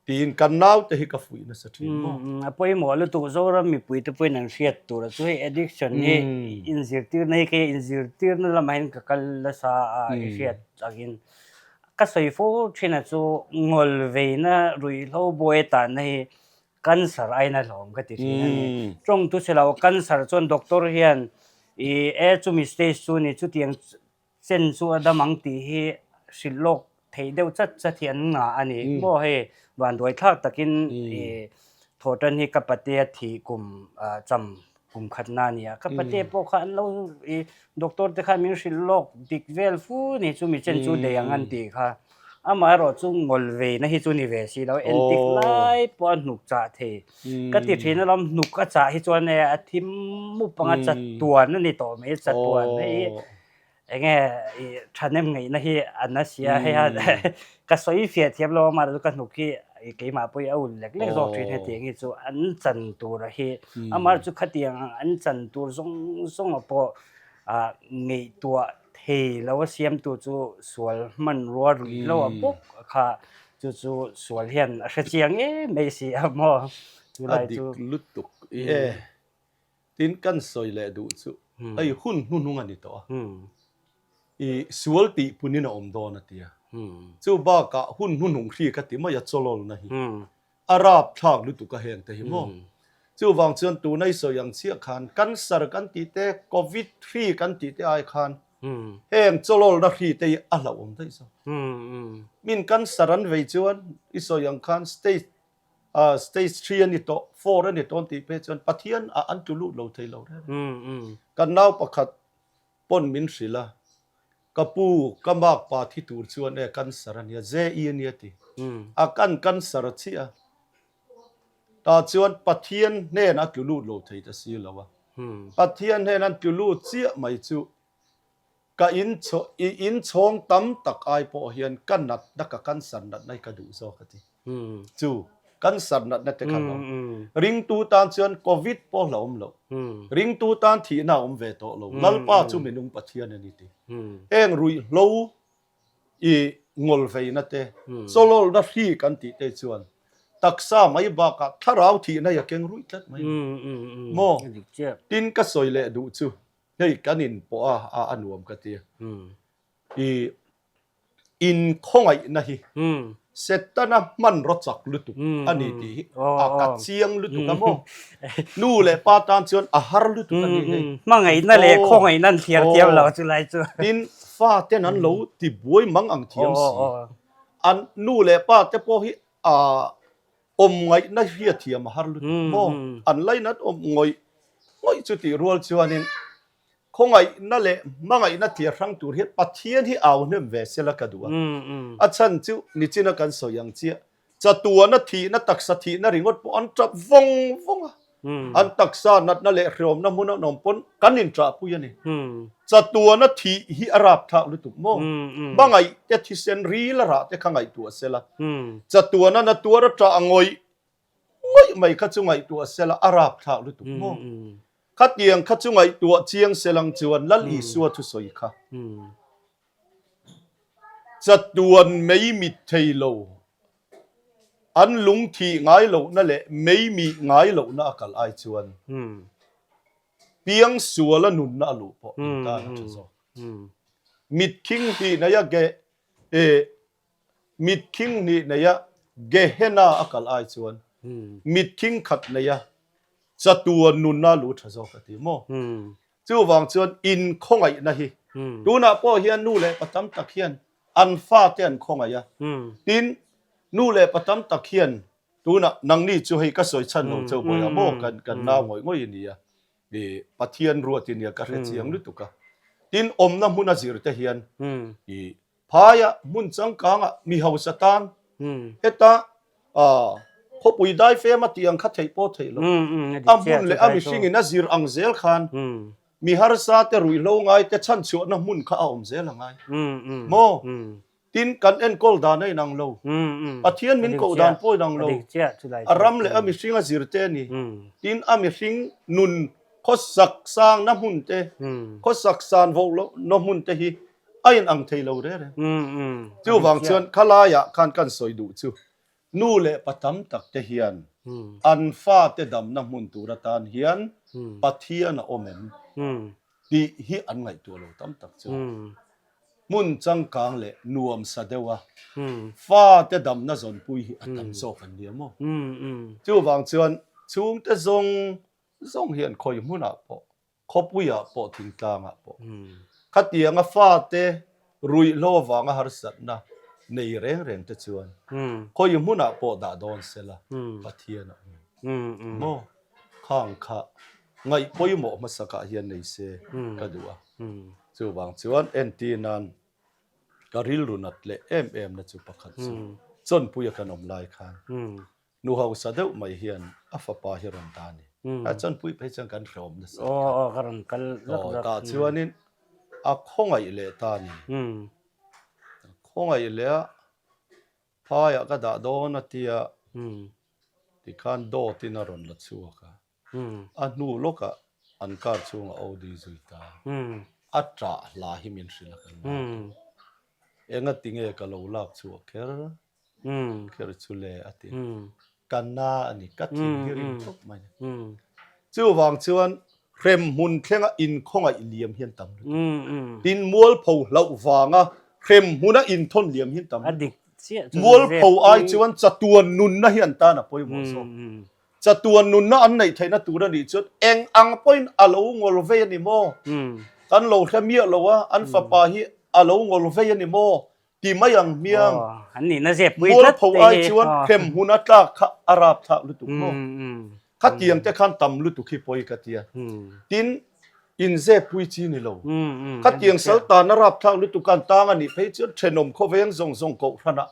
Tiin kan naute hi ka fuih nasa thin maw? A pawimawh lutuk Zoram mipuite pawhin an hriat tur a chu hei addiction hi inzirtirna hi kei inzirtirna lamah hian ka kal nasa a i hriat angin ka sawi fo thin a chu ngawl veina ruihhlo buai tanna hi cancer aina hlawm ka ti thin a ni. Tawng tu che lo cancer chuan doctor hian i e chumi stage chu ni chutiang Chen chu a dam ang tih hi hrilh lawk theih deuh chat chat hi an ngah a ni. Maw hei vanduai thlak takin i thawhtan hi ka patea thih kum cham kum khatna a ni a. Ka patea pawh kha an lo i doctor te khan min hrilh lawk dik vel fu ni chu mi chen chu dei ang an tih kha. Amaherawh chu ngawl veina hi chu ni ve si lo entik lai pawh a hnuk chah thei. Ka ti thin alawm hnuk a chah hi chuan e a thim mup anga chatuan a ni tawh mai chatuan hei enge i thahnem ngaihna hi a na sia hei a ka sawi fiah thiam lo amah chu ka hnuk hi keimah pawh hi a ul lek lek zawk thin hetiang hi chu an chan tur a hi amah chu khatiang ang an chan tur zawng zawng ah pawh ah ngaihtuah thei lo a siamtu chu sual hmanrua ruih lo a bawk kha Chu chu sual hian a hre chiang em mai si a maw? Chu lai chu. A dik lutuk e. Tin kan sawi leh duh chu hei hun hnuhnung a ni tawh a. I sual tih punin a awm dawn a tia. Chu bakah hun hnuhnung hri ka ti mai a chawlawlna hi. A rapthlak lutuk a heng te hi maw? Chuvang chuan tuna i sawi ang chiah khan cancer kan tih te, covid hri kan tih te ai khan Heng chawlawlna hri te hi a hlauhawm daih zawk. Min cancer an vei chuan i sawi ang khan stage ah stage three a ni tawh, four a ni tawh an tih phei chuan Pathian ah an tlu lut lo thei lo reng reng. Kan nau pakhat pawn min hrilh a, ka pu ka makpa thi tur chuan e cancer a nia, JE a nia ti. A kan cancer a chiah a, tah chuan Pathian hnenah a tlu lut lo thei ta si lo a. Pathian hnenah an tlu lut chiah mai chu. Ka in i inchhawng tam tak ai pawh hian ka natna ka cancer natna hi ka duh zawk a ti. Chu cancer natna te kha hlawm. Ringtu tan chuan covid pawh hlauhawm loh. Ringtu tan thihna a awm ve tawh lo. Lalpa chu minung Pathian a ni ti. Heng ruihhlo i ngawlveina te, chawlawlna hri kan tih te chuan taksa mai bakah thlarau thihna hi a keng ruih tlat mai. Maw? Tin ka sawi leh duh chu Hei kan in pawh a a a nuam ka ti. I inkhawngaihna hi Setana hmanraw chak lutuk a ni tih hi a ka chiang lutuk a maw? Nu leh pa tan chuan a har lutuk a ni hei. Hmangaihna leh khawngaihna an thliar thiam lo chu lai chu. Tin, fa ten an lo ti buai mang ang thiam si. An nu leh pa te pawh hi a Awm ngaihna hriathiam a har lutuk maw? An lainat awm ngawih ngawih chu tih rual chuanin khawngaihna leh hmangaihna thliar hrang tur hian Pathian hi au hnem ve sela ka duh a. A chhan chu nichina kan sawi ang chiah, chatuana thihna taksa thihna ringawt pawh an tap vawng vawng a. An taksa natna leh hreawmna hmun an awm pawn kan inṭahpui a ni. Chatuana thih hi a rapthlak lutuk maw? Hmangaih te thisen ril a rah te kha ngaihtuah sela. Chatuana na tuar a ṭah ngawih ngawih mai kha chu ngaihtuah sela a rapthlak lutuk maw? Khatiang kha chu ngaihtuah chiang selang chuan Lal Isua thusawi kha. Chatuan mei mit thei lo, an lung thih ngai lohna leh mei mih ngai lohna a kal ai chuan piang suala nunna a luh pawh in tan a tha zawk. Mit khing hnih neia ge e mit khing hnih neia Gehenna a kal ai chuan mit khing khat neia chatuan nunna a luh tha zawk a ti maw? Chuvang chuan inkhawngaihna hi tunah pawh hian nu leh pa tam tak hian an fate an khawngaih a. Tin, nu leh pa tam tak hian tunah nangni chu hei ka sawi chhan lo cheu bawiah maw kan kan nau ngawih ngawih a nia, i Pathian ruat i nia ka hre chiang lutuk a. Tin, awmna hmun a zir te hian i Phaia hmun changkangah mi hausa tan heta khawpui daifem a tih ang kha theih pawh theih loh. A hmun leh a mihringin a zir ang zel khan mi harsa te ruihhlo ngai te chhanchhuahna hmun kha a awm zel a ngai. Maw? Tin, kan enkawl dan a inang lo. Pathian min koh dan pawh inang lo. A ram leh a mihring a zir te a ni. Tin, a mihring nun khawsak sangna hmun te, khawsak san voh lohna hmun te hi a in ang thei lo re reng. Chuvang chuan khalaiah khan kan sawi duh chu nu leh pa tam tak te hian an fate damna hmun tur atan hian Pathian a awm em tih hi an ngaihtuah lo tam tak chu. Hmun changkang leh nuamsa deuha fate damna zawnpui hi a tam zawk an nia maw? Chuvang chuan chhungte zawng zawng hian khawi hmunah pawh Khawpuiah pawh thingtlangah pawh khatianga fate ruihhlo avanga harsatna nei reng reng te chuan khawi hmunah pawh dah dawn sela Pathian a awm maw? Khang kha ngaih pawimawh hmasakah hian nei se ka duh a. Chuvang chuan entir nan ka rilru nat leh em em na chu pakhat chu Chawnpuia kan awm lai khan Nu hausa deuh mai hian a fapa hi rawn ta a ni. A chanpui phei chuan kan hrehawm nasa. Aw aw ka rawn kal lawk lawk. Tah chuanin a khawngaih leh ta a ni. A khawngaih leh a, phaiah ka dah dawn a tia tikhan dawtin a rawn la chhuak a. A hnu lawkah an car chhungah OD zui ta. A ṭah hla hi min hrilh a kan lak. Engati nge ka lo lak chhuah kher? Kher chu le a ti. Ka na a ni, ka thin hi rim khawp mai. Chuvang chuan hremhmun thlenga inkhawngaih liam hian tam lutuk. Tin, mualpho hlauh vanga hremhmuna inthawn liam hian tam lutuk. Mualpho ai chuan chatuan nunna hi an tan a pawimawh zawk. Chatuan nunna an neih theihna tur a nih chuan eng ang pawhin a lo ngawl vei a ni maw? Kan lo hre miah lo a, an fapa hi a lo ngawl vei a ni maw? Ti mai ang hmiang. Mualpho ai chuan hrem hmun a tlak kha a rap thlak lutuk maw? Khatiang te khan tam lutuk hi pawi ka tia. Tin, inzep pui chi ni lo. Khatiang sal tan a rap thlak lutuk khan tang a nih phei chuan thenawm khawveng zawng zawng kohhran ah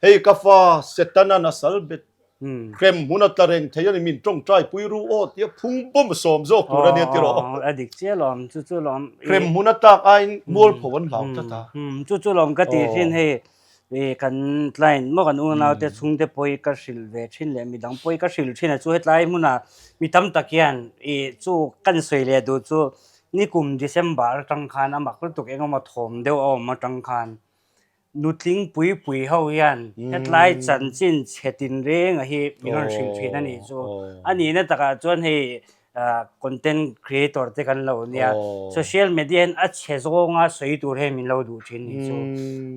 hei ka fa Setana na sal bet. Hrem hmun a tla reng thei a ni, min tawngtai pui ru aw tia phung bawm sawm zawk tur a nia tiraw. A dik chiah lawm, chu chu lawm. Hrem hmun a tlak aiin mualpho an hlau tlat a. Chu chu lawm ka tih thin hei kan client maw kan unaute chhungte pawh ka hrilh ve thin leh midang pawh ka hrilh thin a chu hetlai hmunah mi tam tak hian chu kan sawi leh duh chu nikum December atang khan a mak lutuk engemaw thawm deuh a awm atang khan Nutling pui pui ho hian hetlai chanchin chhe tinreng a hi min rawn hrilh thin a nih chu. A nihna takah chuan hei content creator te kan lo nia, social media hian a chhe zawnga sawi tur hian min lo duh thin nih chu.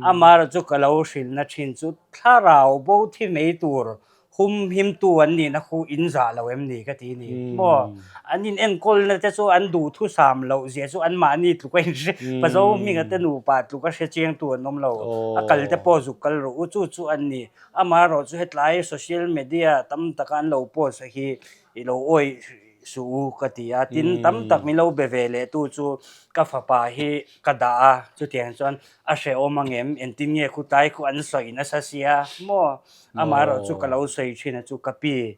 Amaherawhchu chu ka lo hrilhna thin chu thlarau bo thi mai tur Hum himtu an nihna khu in zah lo em ni ka ti ni maw? An in enkawlna te chu an duhthusam loh zia chu anmahni tluk a inhre, Pazo hminga te nupa tluk a hre chiangtu an awm lo. A kal te pawh zuk kal rawh u, chu chu an ni. Amaherawh chu hetlai social media tam taka an lo post a hi i lo awih suh u ka ti a, tin tam tak min lo be ve leh tu chu ka fapa hi ka dah a, chutiang chuan a hrehawm angem engtin nge khutlai khu an sawi nasa sia maw? Amaherawh chu ka lo sawi thin a chu ka pi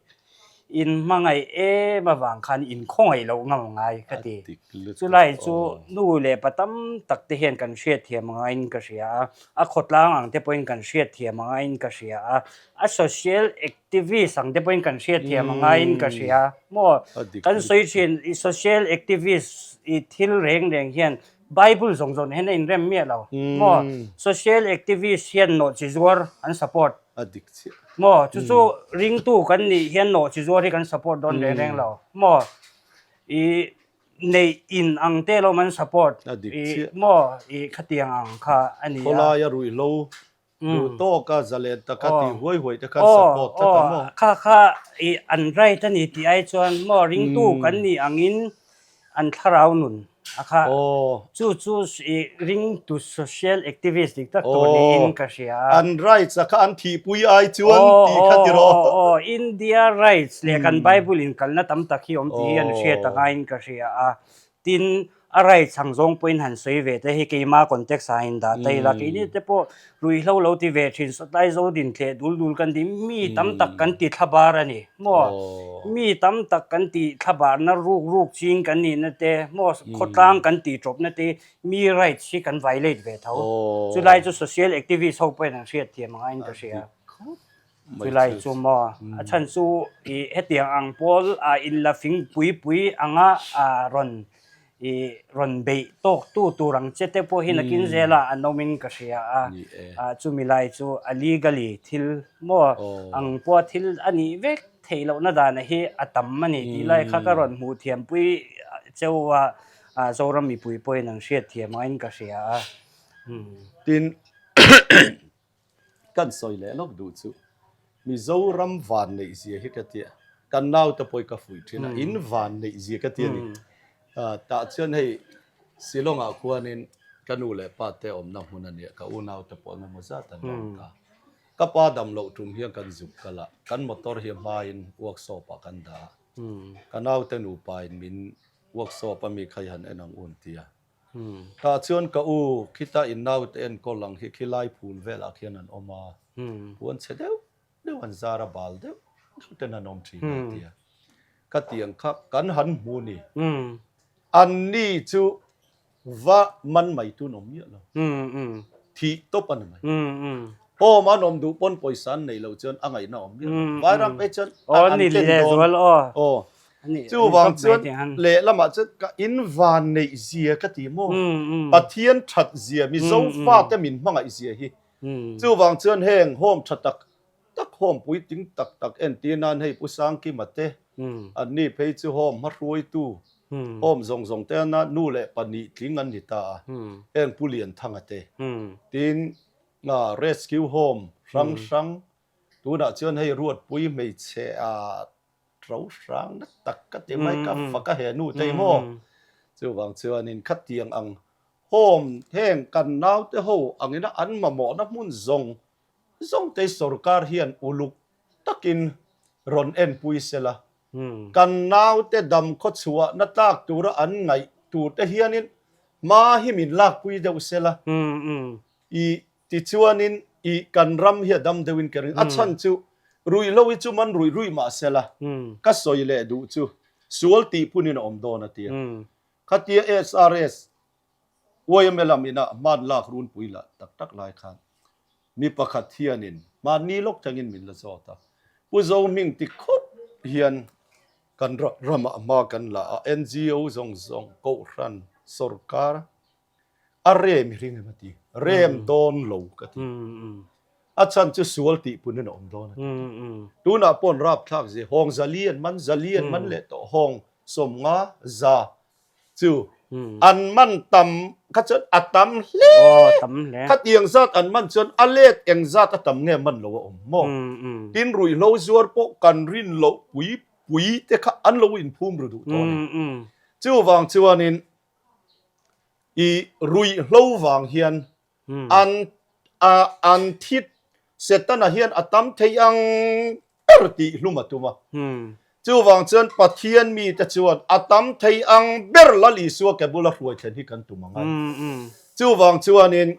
in hmangaih em avang khan in khawngaih loh ngam ngai ka ti. Chulai chu nu leh pa tam tak te hian kan hriatthiam a ngaiin ka hria a, a khawtlang ang te pawhin kan hriatthiam a ngaiin ka hria a, a social activist ang te pawhin kan hriatthiam a ngaiin ka hria maw? Kan sawi thin i social activist i thil reng reng hian Bible zawng zawng hian a inrem miah lo maw? Social activist hian nawhchi zuar an support. A dik chiah. Maw? Chu chu ringtu kan nih hian nawhchi zuar hi kan support dawn reng reng lo maw? I neih in ang te lawm an support. A dik chiah. Maw? I khatiang ang kha a ni a. Khawlaia ruihhlo duh tawka zalen taka tih huai huai te khan support tlat a maw? Kha kha i an right a ni tih ai chuan maw ringtu kan nih angin an thlarau nun a kha chu chu i ringtu social activist dik tak tur niin ka hria a. An rights a kha an thihpui ai chuan tih kha ti rawh. Aw India rights leh kan Bible in kalna tam tak hi awm tih hi an hriat angaiin ka hria a. Tin, a right chhang zawng pawhin han sawi ve te hi keima context ah in dah ta ila, keini te pawh ruihhlo lo ti ve thin, sawtlai zo din tleh dul dul kan ti, mi tam tak kan ti thla bar a ni maw? Mi tam tak kan ti thla barna ruk ruk ching kan nihna te maw, khawtlang kan tih tawpna te mi rights hi kan violate ve tho. Chulai chu social activist ho pawhin an hriatthiam ang aiin ka hria. Chulai chu maw? A chhan chu i hetiang ang pawl a inla fing pui pui anga a rawn i rawn beih tawk tu tur ang che te pawh hi nakin zelah an awmin ka hria a. Chumi lai chu a legally thil maw ang pawha thil a nih vek theih lohna dana hi a tam a ni tih lai kha ka rawn hmuh thiampui cheu a, Zoram mipui pawhin an hriatthiam angin ka hria a. Tin. Kan sawi leh lawk duh chu Mizoram van neih zia hi ka tia, kan naute pawh hi ka fuih thin a, in van neih zia ka ti a ni. Tah chuan hei Shillong ah khuanin ka nu leh pa te awmna hmun a nia, ka unaute pawh an awm zat an awm ta. Ka pa dam loh tum hian kan zuk kal a, kan motor hi a hmain workshop ah kan dah a, ka naute nupa in min workshop a mi kha i han en ang u an ti a. Tah chuan ka u khita in naute enkawl ang hi khilai phul velah khian an awm a, puan chhe deuh deuh an zar a bal deuh deuh ten an awm thin a tia. Ka tiang kha kan han hmu ni. Anni chu va man mai tun awm miah lo. Thih tawp a ni mai. Home an awm duh pawn pawisa an neih loh chuan a ngaihna awm miah lo. Vairam phei chuan an ken dawn. Aw. Chuvang chuan lehlamah chuan ka in van neih zia ka ti maw? Pathian that zia, Mizo fate min hmangaih zia hi. Chuvang chuan heng home tha tak tak, home puitling tak tak entir nan hei Pu Sangkima te, anni phei chu home hmahruaitu, home zawng zawng te ana nu leh pahnih tling an ni ta a, heng Pu Lianthanga te. Tin, Rescue Home hrang hrang tunah chuan hei Ruatpui hmeichhe ah ro hrang na tak ka ti mai ka fak a he nu te hi maw chuvang chuanin khatiang ang home heng kan naute ho angina an mamawhna hmun zawng zawng te sorkar hian uluk takin rawn enpui sela kan naute dam khawchhuahna tlak tura an ngaih tur te hianin hma hi min lakpui deuh sela I tichuanin i kan ram hi a dam deuhin ka ring. A chhan chu. Ruihhlo hi chu man ruih ruih mah se la, ka sawi leh duh chu sual tih phunin a awm dawn a tia. Khatia SRS YMA lam ina hman lak runpui lah tak tak lai khan mi pakhat hianin mahni lawk tangin min la zawt a, Pu Zohming ti khawp hian kan ramah hma kan la a, NGO zawng zawng, kohhran, sorkar, A rem i ring em a ti? Rem dawn lo ka ti. A chhan chu sual tih punin a awm dawn a ti. Tunah paw'n rapthlak zia hawng zali an man, zali an man leh tawh hawng sawmnga za chu an man tam kha chuan a tam hle. Khatiang zat an man chuan a let eng zat a tam nge man lo a awm maw? Tin ruihhlo zuar pawh kan rin loh pui pui te kha an lo inphum ru duh tawh a ni. Chuvang chuanin I ruihhlo vang hian an an thit Setana hian a tam thei ang ber tih hlum a tum a. Chuvang chuan Pathian mite chuan a tam thei ang ber Lal Isua ke bula hruai thlen hi kan tum ang a. Chuvang chuanin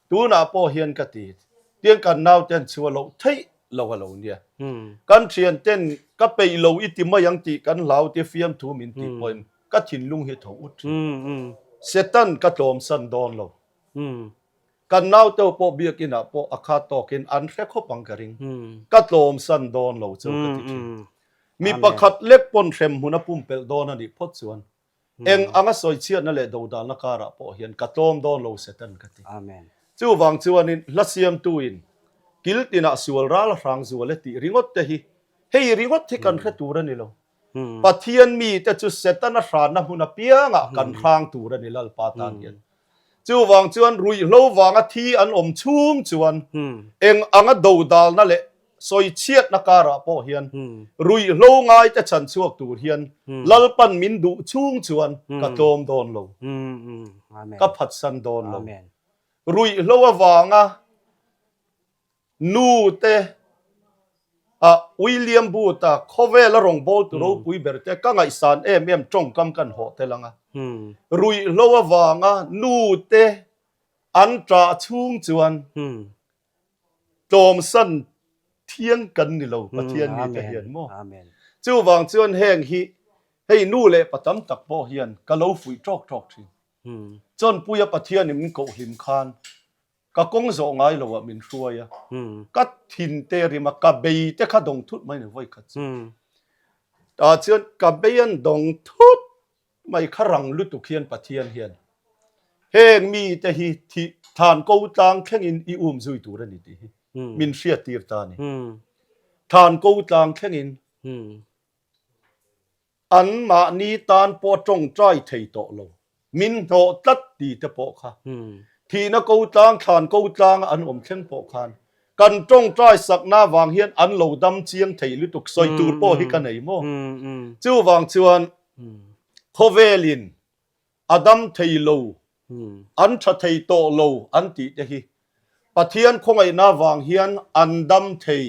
Tunah pawh hian ka ti, tiang kan nauten chhuah loh theih lo a lo nia. Kan thianten ka peih lo i ti mai ang tih kan hlau tia fiamthu min tih pawhin ka thinlung hi tho ut thin. Satan ka tlawmsan dawn lo. Kan naute pawh biakinah pawh a khat tawkin an hre khawp ang ka ring. Ka tlawmsan dawn lo chu ka ti thin. Mi pakhat lek pawn hremhmun a pumpelh dawn a nih phawt chuan Eng anga sawichhiatna leh dodalna karah pawh hian ka tlawm dawn lo Satan ka ti. Amen. Chuvang chuanin hla siamtuin kil tinah sual ral a hrang zual e tih ringawt te hi hei ringawt hi kan hre tur a ni lo. Pathian mite chu Setana hranna hmun apiangah kan hrang tur a ni Lalpa tan hian. Chuvang chuan ruihhlo vanga thi an awm chhung chuan eng anga dodalna leh sawichhiatna karah pawh hian ruihhlo ngaite chhan chhuak tur hian Lalpan min duh chhung chuan ka tlawm dawn lo, ka phatsan dawn lo. Ruihhlo avanga Nu te ah William Booth-a khawvela rawngbawltu ropui ber te ka ngaihsan em em tawngkam kan hawh tel ang a. Ruihhlo avanga nu te an ṭah chhung chuan tlawmsan thiang kan ni lo Pathian mi te hian maw. Chuvang chuan heng hi hei nu leh pa tam tak pawh hian ka lo fuih ṭawk ṭawk ṭhin. Chawnpuia Pathianin min kohhlim khan Ka kawng zawh ngai lo ah min hruai a, ka thin te rim a, ka bei te kha dawng thut mai ni vawi khat chu. Tah chuan ka bei an dawng thut mai kha rang lutuk hian Pathian hian heng mi te hi thih than ko tlang thleng in i um zui tur a ni tih hi min hriat tir ta a ni. Than ko tlang thleng in An mahni tan pawh tawngtai thei tawh lo, min hnawh tlat ti te pawh kha thihna ko tlang, thlan ko tlanga an awm thleng pawh khan kan tawngtai sakna vang hian an lo dam chiang thei lutuk sawi tur pawh hi ka nei maw? Chuvang chuan khawvelin a dam thei lo, an tha thei tawh lo an tih te hi Pathian khawngaihna vang hian an dam thei,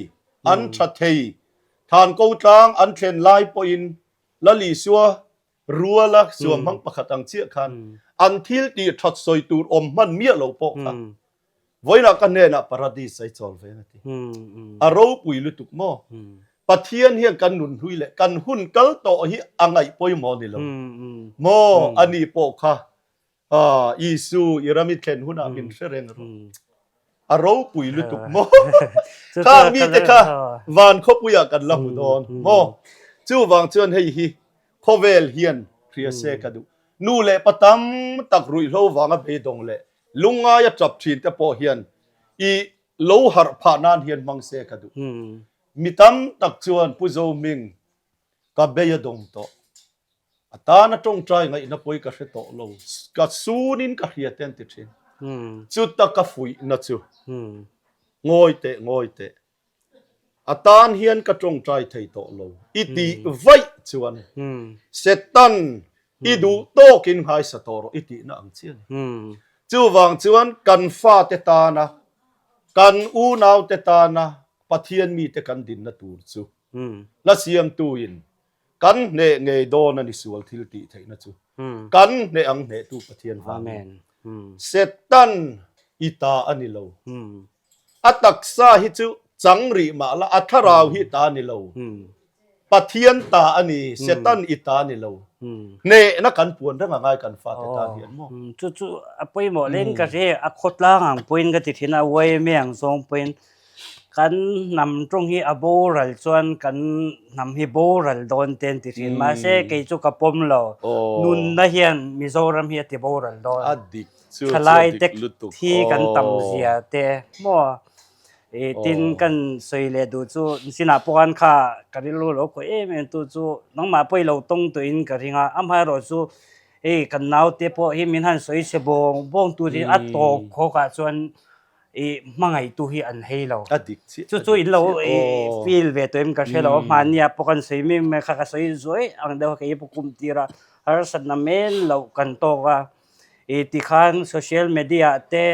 an tha thei. Than ko tlang an thlen lai pawhin Lal Isua ruala suamhmang pakhat ang chiah khan an thil tih that sawi tur awm hman miah lo pawh kha Vawiinah ka hnenah Paradis ai chawl ve a ti. A ropui lutuk maw? Pathian hian kan nun hlui leh kan hun kal tawh hi a ngaih pawimawh ni lo maw? Ani pawh kha Isu i ram i thlen hunah min hre reng rawh. A ropui lutuk maw? Khang mite kha van khawpuiah kan la hmu dawn maw? Chuvang chuan hei hi khawvel hian hria se ka duh. Nu leh pa tam tak ruihhlo vanga beidawng leh Lungngaia tap thin te pawh hian i lo harh phah nan hian hmang se ka duh. Mi tam tak chuan Pu Zohming ka bei a dawng tawh. A tana tawngtai ngaihna pawi ka hre tawh lo. Ka sunin ka hria te an ti thin. Chuta ka fuihna chu ngawi teh ngawi teh. A tan hian ka tawngtai thei tawh lo. I tih vaih chuan Satan i duh tawkin nghaisa tawh rawh i tihna ang chiah a ni. Chuvang chuan kan fate tana, kan unaute tana Pathian mite kan dinna tur chu hla siamtuin kan hneh ngei dawn a ni sual thil tih theihna chu kan hneh ang hnehtu Pathian vangin. Satan i ta a ni lo. A taksa hi chu. Chang rih mah la, a thlarau hi ta ni lo. Pathian ta a ni, Satan i ta ni lo. Hnehna kan puan reng a ngai kan fate tan hian maw? Chu chu a pawimawh leng ka hre, a khawtlang ang pawhin ka ti thin a, yma ang zawng pawhin kan hnam tawng hi a boral chuan kan hnam hi boral dawn te an ti thin. Mahse kei chu ka pawm lo, nunna hian Mizoram hi a ti boral dawn. A dik chu chu a Thalai dik te lutuk thi kan tam aw. zia te maw? I tin kan sawi leh duh chu sinah pawh khan kha ka rilru lo khawih em em tu chu nangmah pawh i lo tawng tawhin ka ring a, amaherawh chu hei kan naute pawh hi min han sawi chhe bawng bawng tu hi a tawp khawkah chuan i hmangaihtu hi an hei lo. A dik chiah. Chu chu in lo i feel ve tawh em ka hre lo a, hmania pawh kan sawi mek mek kha ka sawi zuai ang deuh a kei pawh kum tir a harsatna men loh kan tawk a, i tikhan social media te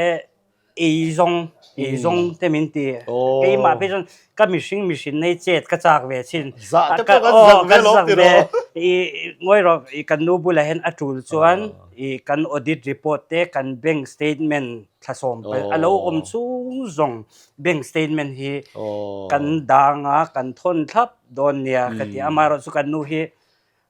Ei zawng, ei zawng te min ti. Keimah phei chuan ka mihring mihrin nei chet ka chak ve chin. Zah te pawh kan zak ve lo ti rawh. I ngawi rawh i kan nu bulah hian a tul chuan i kan audit report te kan bank statement thlasawm pal a lo awm chung zawng bank statement hi kan dang a kan thawn thlap dawn nia ka ti a. Amaherawhchu kan nu hi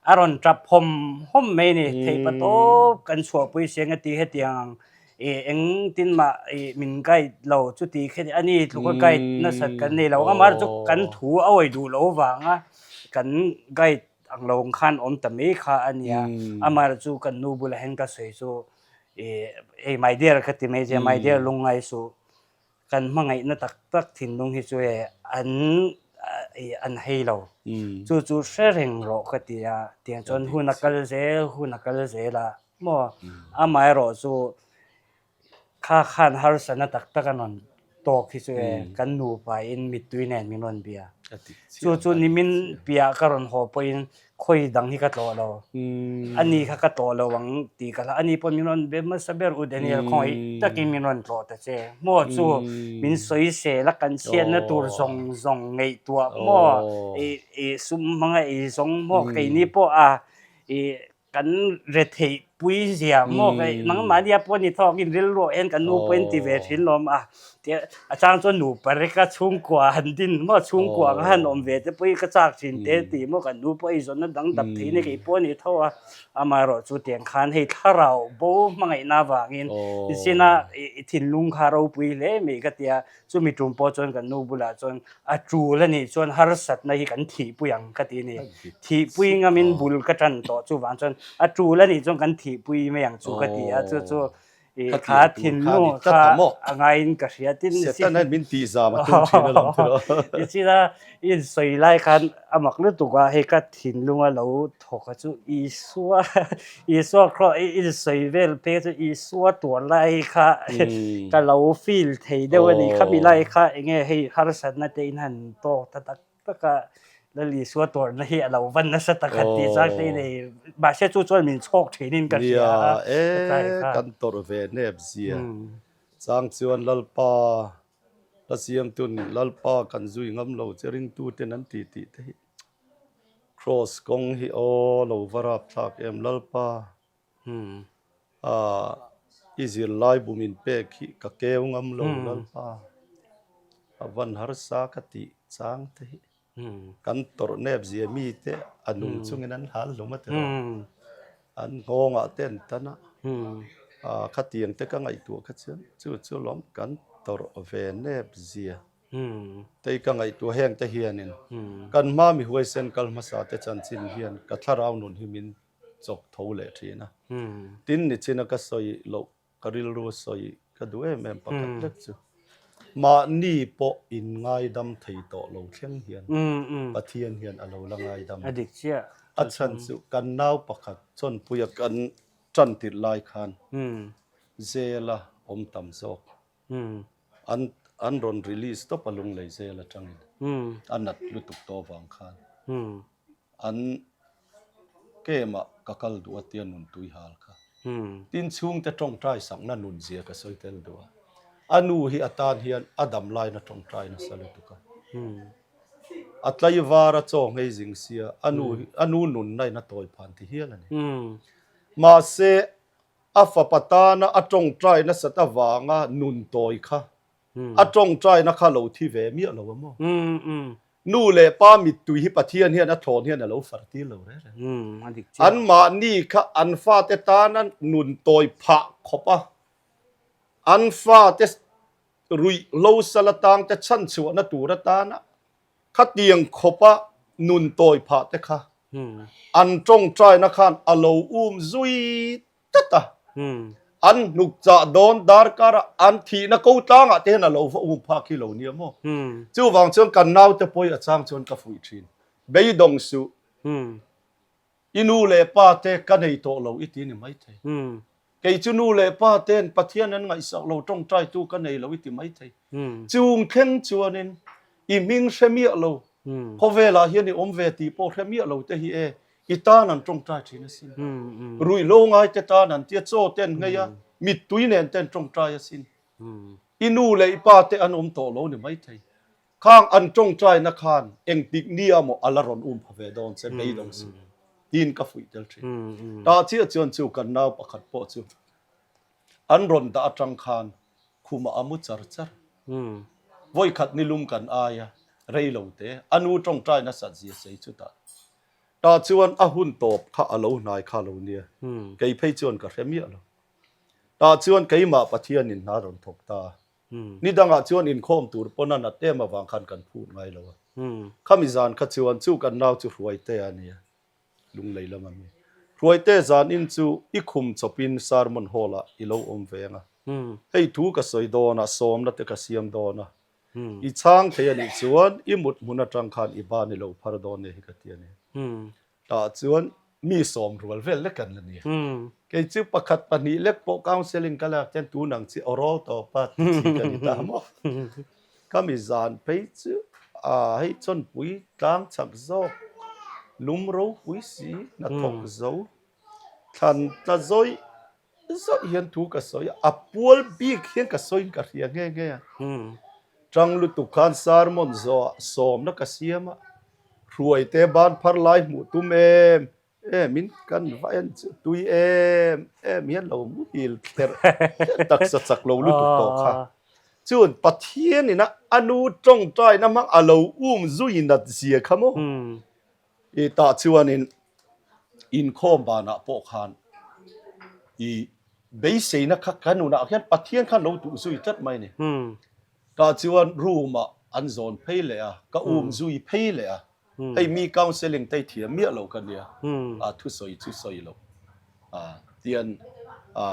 A rawn tap hawm hawm mai a ni. Theih patawp kan chhuahpui seng a ti hetiang ang i engtin mah i min guide lo chuti khe a ni tluka guide nasat kan nei lo ang amaherawhchu chu kan thu a awih duh loh vanga kan guide ang lo ang khan awm ta mai kha a nia. Amaherawhchu chu kan nu bulah hian ka sawi chu i hei my dear ka ti mai che my dear lungngai suh Kan hmangaihna tak tak thinlung hi chu e an an hei lo. Chu chu hre reng rawh ka ti a, tiang chuan hun a kal zel, hun a kal zel a maw? Amaherawh chu kha khan harsatna tak tak a rawn tawk hi chu e kan nupa in mittui nen min rawn bia. Chu chu nimin piah ka rawn haw pawhin khawi dang hi ka tlawh lo, ani kha ka tlawh lo ang tih ka hla, ani pawh min rawn be hmasa ber u Daniel khawngaih takin min rawn tlawh ta che, maw chu min sawi sel a kan chhiatna tur zawng zawng ngaihtuah maw ih ih sum hmanga ei zawng maw keini pawh a ih Kan retheih pui zia maw ka nangmahnia pawh ni thawk in rilru ah hian kan nu pawhin ti ve thin lawm a tia a chang chuan nupa reka chhungkua han din maw chhungkua ang han awm ve te pawh hi ka chak thin te ti maw kan nu pawh eizawnna dang dap theih ni kei pawh ni tho a amaherawh chu tiang khan hei thlarau bo hmangaihna avangin nichin a i thinlung kha ropui hle mai ka tia Chumi tum pawh chuan kan nu bulah chuan a tul a nih chuan harsatna hi kan thihpui ang ka ti a ni. Thihpui ngamin bul ka tan tawh chuvang chuan a tul a nih chuan kan thihpui mai ang chu ka ti a, chu chu kha thinlung kha a ngaiin ka hria tin. Satan hian min tihzam a tum thin alawm tiraw. Nichina i insawi lai khan a mak lutuk a, hei ka thinlunga lo thawk a chu Isua Isua khaw i insawi vel phei chu Isua tuar lai kha ka lo feel thei deuh a ni. Khami lai kha enge hei harsatna te in han tawk ta tak tak a, Lal Isua tuarna hi a lo van nasa tak han tih chang te i nei. Mahse chu chuan min chhawk thinin ka hria a. Nia e, kan tawrh ve nep zia. Chang chuan Lalpa la siamtun Lalpa kan zui ngam lo che ringtuten an tih tih te hi. Cross kawng hi aw lo va rap thlak em Lalpa ah i zirlai bu min pek hi ka keu ngam lo Lalpa a van harsa ka tih chang te hi kan tawrh nep zia mi te a nung chungin an hal hlum a ti rawh an nghawngah te an tan a ah khatiang te ka ngaihtuah kha chuan chu chu lawm kan tawrh ve nep zia. Tei ka ngaihtuah heng te hianin kan hma mi huaisen kal hmasa te chanchin hian ka thlarau nun hi min chawk tho leh thin a. Tin nichina ka sawi loh ka rilru sawi ka duh em em pakhat lek chu mahni pawh in ngaidam thei tawh lo thleng hian Pathian hian a lo la ngaidam. A chhan chu kan nau pakhat chawnpuia kan tan tirh lai khan jail a awm tam zawk. An an rawn release tawp a lunglei zel atangin a nat lutuk tawh avang khan an camp ah ka kal duh a tia nun tui hal kha. Tin chhungte tawngtai sakna nun zia ka sawi tel duh a. A nu hi a tan hian a dam laina tawngtai nasa lutuk a. A tlaivar a chaw nghei zing sia a nu hi a nu nunna in a tawi phan ti hial a ni. Mahse A fapa tana a tawngtai nasat avanga nun tawi kha. A tawngtaina kha lo thi ve miah lo a maw? Nu leh pa mittui hi Pathian hian a thlawn hian a lo far tir lo reng reng. Anmahni kha an fate tana nun tawi phah khawp a, an fate ruih lo sal atang te chhanchhuahna tur atana khatiang khawpa nun tawi phah te kha an tawngtaina khan a lo um zui tlat a. An hnuk chah dawn darkara an thihna ko tlangah te hian a lo va um phak hi lo nia maw? Chuvang chuan kan naute pawi a chang chuan ka fuih thin. Beidawng suh. I nu leh pa te ka nei tawh lo i ti ni maithei. Kei chu nu leh pa ten Pathian an ngaihsak lo tawngtaitu ka nei lo i ti maithei. Chung thleng chuanin i hming hre miah lo, khawvelah hian i awm ve tih pawh hre miah lo te hi e, i tan an tawngtai thin asin. Ruihhlo ngai te tan an tia chaw te an nghei a, mittui nen te an tawngtai asin. I nu leh i pa te an awm tawh lo ni maithei. Khang an tawngtaina khan engtik nia maw a la rawn um pha ve dawn che beidawng si tiin ka fuih tel thin. Tah chiah chuan chu kan nau pakhat pawh chu an rawn dah atang khan khumah a mu char char. Vawikhat nilum kan ai a, rei lo te a nu tawngtai nasat zia sei chutah. Tah chuan a hun tawp kha a lo hnai kha lo nia, kei phei chuan ka hre miah lo. Tah chuan keimah Pathianin hna rawn thawk ta a. Ni dangah chuan inkhawm tur pawn a nat em avang khan kan phut ngai lo a. Khami zan kha chuan chu kan nau chu Hruaite a nia, Lunglei lam a mi. Hruaite zan in chu i khum chawpin sermon hall ah i lo awm ve ang a. Hei thu ka sawi dawn a, sawmna te ka siam dawn a. I chhang thei a nih chuan i mut hmun atang khan i ban i lo phar dawn nia hi ka ti a ni. Tah chuan mi sawm rual vel lek an la ni a. Kei chu pakhat pahnih lek pawh counselling ka lak chuan tun ang chi awrawl tawp a ti chi ka ni ta maw. Ka mi zan phei chu a hei chawnpui tlang chak zawk lum ropui si hnathawk zo thlan tla zawih Zawih hian thu ka sawi a, a pual bik hian ka sawiin ka hria nghe nghe a. Tang lutuk khan sermon zawhah sawmna ka siam a, hruaite ban phar lai hmuh tum em em in kan va en chu tui em em hian lo muhil thlerh taksa chak lo lutuk tawh kha. Chuan Pathian ina a nu tawngtaina hmang a lo um zui nat zia kha maw? I tah chuanin inkhawm banah pawh khan i beiseina kha kan nunah khian Pathian khan lo duh zui tlat mai a ni. Tah chuan room ah an zawn phei leh a, ka um zui phei leh a, hei mi counselling te thiam miah lo ka nia, a thusawi chu sawi lo, tian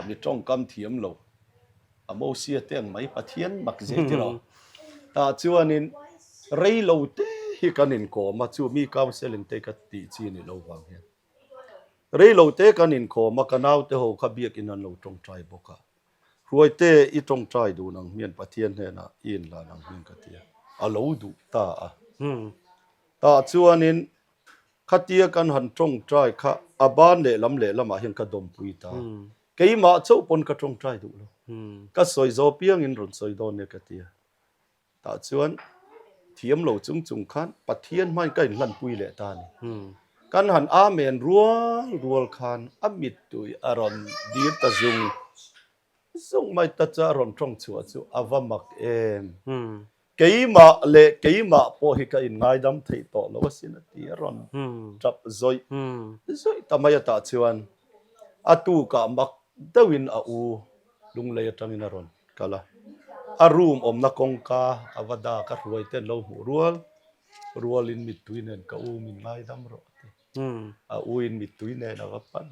mi tawngkam thiam lo. A Mosia te ang mai Pathian mak zia ti lo. Tah chuanin rei lo te hi kan inkawm a, chu mi counselling te ka tih chi ni lo vang hian. Rei lo te kan inkawm a, ka naute ho kha biakin an lo tawngtai bawk a. Hruaite i tawngtai dun ang hian Pathian hnenah i inlan ang hian ka ti a, a lo duh ta a. Tah chuanin khatia kan han tawngtai kha a ban lehlam lehlamah hian ka dawmpui ta. Keimah chauh pawn ka tawngtai duh lo. Ka sawi zo piangin rawn sawi dawn nia ka ti a. Tah chuan thiam lo chung chung khan Pathian hmain ka inhlanpui leh ta a ni. Kan han Amen rual rual khan a mittui a rawn dir ta zung zung mai ta chu a rawn tawng chhuah chu a va mak em. Keimah leh keimah pawh hi ka inngaidam theih tawh lo asin a ti a rawn tap zawih zawih ta mai a tah chuan a tukah mak deuhin a u lunglei atangin a rawn kal a, a room awmna kawngka a va dak a hruai te an lo hmuh rual rualin mittui nen ka u min ngaidam rawh a ti a u in mittui nen a va pan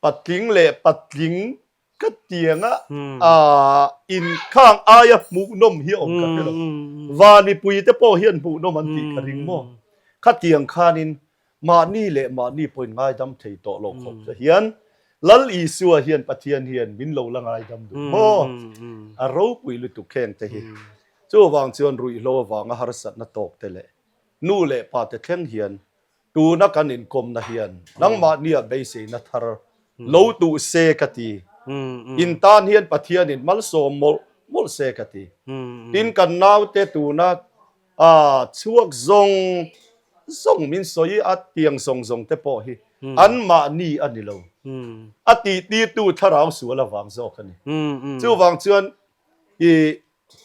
patling leh patling Ka tianga inkhang aia hmuhnawm hi a awm ka hre lo. Van mipui te pawh hian hmuhnawm an tih ka ring maw? Khatiang khanin mahni leh mahni pawhin ngaidam thei tawh lo khawp che hian Lal Isua hian Pathian hian min lo la ngaidam duh maw? A ropui lutuk kheng te hi. Chuvang chuan ruihhlo avanga harsatna tawk te leh nu leh pa te thleng hian Tuna kan inkawmna hian nangmahnia beiseina thar lo tuh se ka ti. In tan hian Pathianin malsawm mawlh mawlh se ka ti. Tin kan naute tuna chhuak zawng zawng min sawi a tiang zawng zawng te pawh hi anmahni a ni lo. A tihtirtu thlarau sual avang zawk a ni. Chuvang chuan i.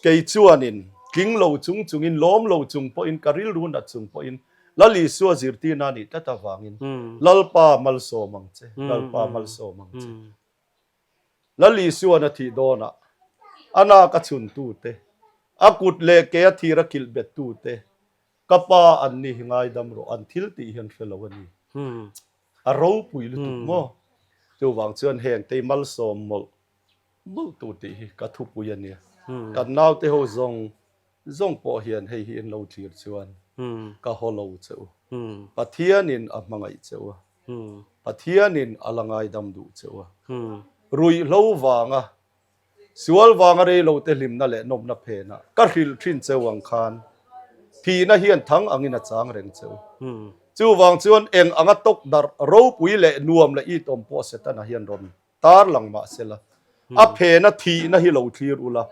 Kei chuanin tling lo chung chungin, lawm lo chung pawhin, ka rilru nat chung pawhin Lal Isua zirtirna a nih tlat avangin Lalpa malsawm ang che, Lalpa malsawm ang che. Lal Isuan a thih dawnah a nak a chhuntute, a kut leh ke a thir a kilh bettute, Ka pa an ni hi ngaidam rawh, an thil tih hian hre lo a ni. A ropui lutuk maw? Chuvang chuan heng tei malsawm mawlh mawlh tur tih hi ka thupui a nia. Kan naute ho zawng zawng pawh hian hei hi in lo thlir chuan ka haw lo che u. Pathianin a hmangaih che u a, Pathianin a la ngaidam duh che u a. Ruihhlo vanga Sual vanga reilote hlimna leh nawmna phenah ka hrilh thin cheu ang khan thihna hian thang angin a chang reng cheu. Chuvang chuan eng anga tawk darh ropui leh nuam leh it awm pawh Setana hian rawn tar lang mah sela, a phena thihna hi lo thlir ula,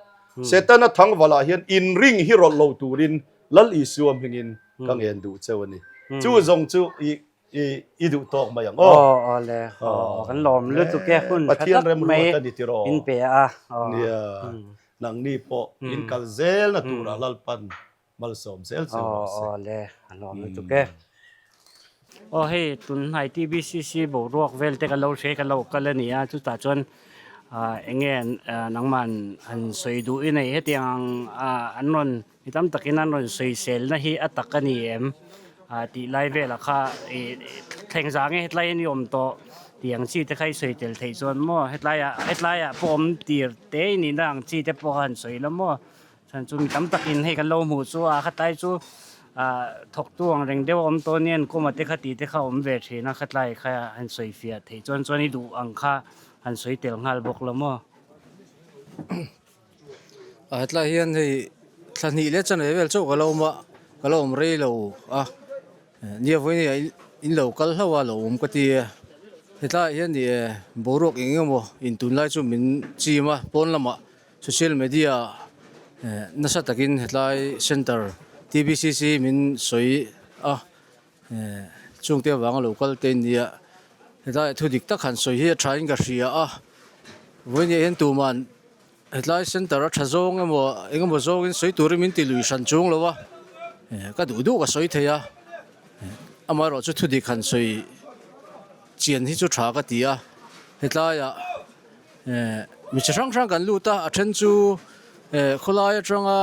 Setana thangvalah hian inring hi rawlh lo turin Lal Isua hmingin ka ngen duh cheu a ni. Chu zawng chu i I i duh tawk mai ang aw. Aw aw le aw kan lawm lutuk e hun tha Pathian tak rem mai ruat a ni tiraw. in pe a aw. Nia nangni pawh in kal zel na turah Lalpan malsawm zel che rawh se. Aw aw le kan lawm lutuk e. Aw hei tunhnai TBCC boruak vel te ka lo hre ka lo kal a ni a chutah chuan eng nge nangmah han sawi duh i nei hetiang ang an rawn Mi tam takin an rawn sawiselna hi a tak a ni em? Tih lai velah kha ih thleng zah nge hetlai hian i awm tawh tih ang chi te kha i sawi tel theih chuan maw hetlaiah hetlaiah pawh awm tir te i nihna ang chi te pawh kha han sawi la maw? Chhan chu mi tam takin hei kan lo hmuh chu a khatlai chu ah thawktu ang reng deuh a awm tawh ania an kawm a te kha tih te kha awm ve thin a khatlai kha han sawi fiah theih chuan chuan i duh ang kha han sawi tel nghal bawk la maw? A hetlai hian hei thla hnih leh chanve vel chauh ka lo awm a ka lo awm rei lo a nia vawiin ah in lo kal hlauh a lo awm ka ti a hetlaiah hian ih boruak eng eng emaw in tunlai chu min chim a pawn lamah social media nasa takin hetlai center T_B_C_C min sawi a chungte avanga lo kal te nia hetlai thu dik tak han sawi hi a tha in ka hria a vawiin ah hian tuman hetlai center a tha zawng emaw eng emaw zawngin sawi turin min ti lui hran chung lo a ka duh duh ka sawi thei a amaherawh chu thu dik han sawi chian hi chu tha ka ti a hetlaiah Mi chi hrang hrang kan lut a, a then chu khawlai atanga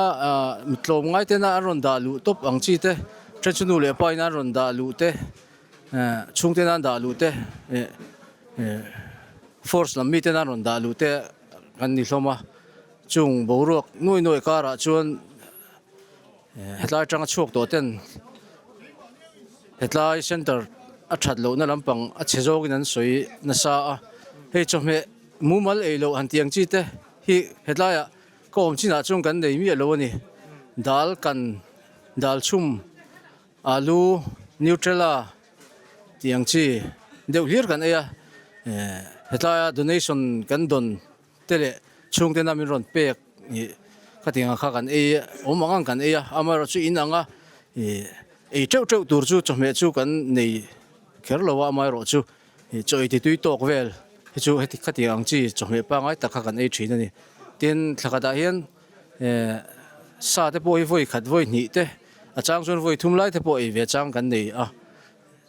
mi tlawm ngai tena an rawn dah luh tawp ang chi te, then chu nu leh pa in an rawn dah luh te, chhung tena an dah luh te, force lam mi tena an rawn dah luh te kan ni hlawm a, chung boruak nuai nuai karah chuan Hetlai atanga chhuak tawh ten hetlai center a that lohna lampang a chhe zawngin an sawi nasa a, hei chawhmeh mumal ei loh han tih ang chi te hi hetlaiah ka awm chinah chuan kan nei miah lo a ni. Dal kan dal chhum alu nutrela tih ang chi deuh hlir kan ei a, hetlaia donation kan dawn te leh chhungtena min rawn pek ih khatiang ang kha kan ei awm ang ang kan ei a amaherawh chu in anga ih ei teuh teuh tur chu chawhmeh chu kan nei kher lo a amaherawh chu ih chaw ei ti tui tawk vel hi chu heti khatiang ang chi chawhmeh pangngai tak kha kan ei thin a ni tin thla khatah hian eh sa te pawh hi vawi khat vawi hnih te a chang chuan vawi thum lai te pawh ei ve chang kan nei a.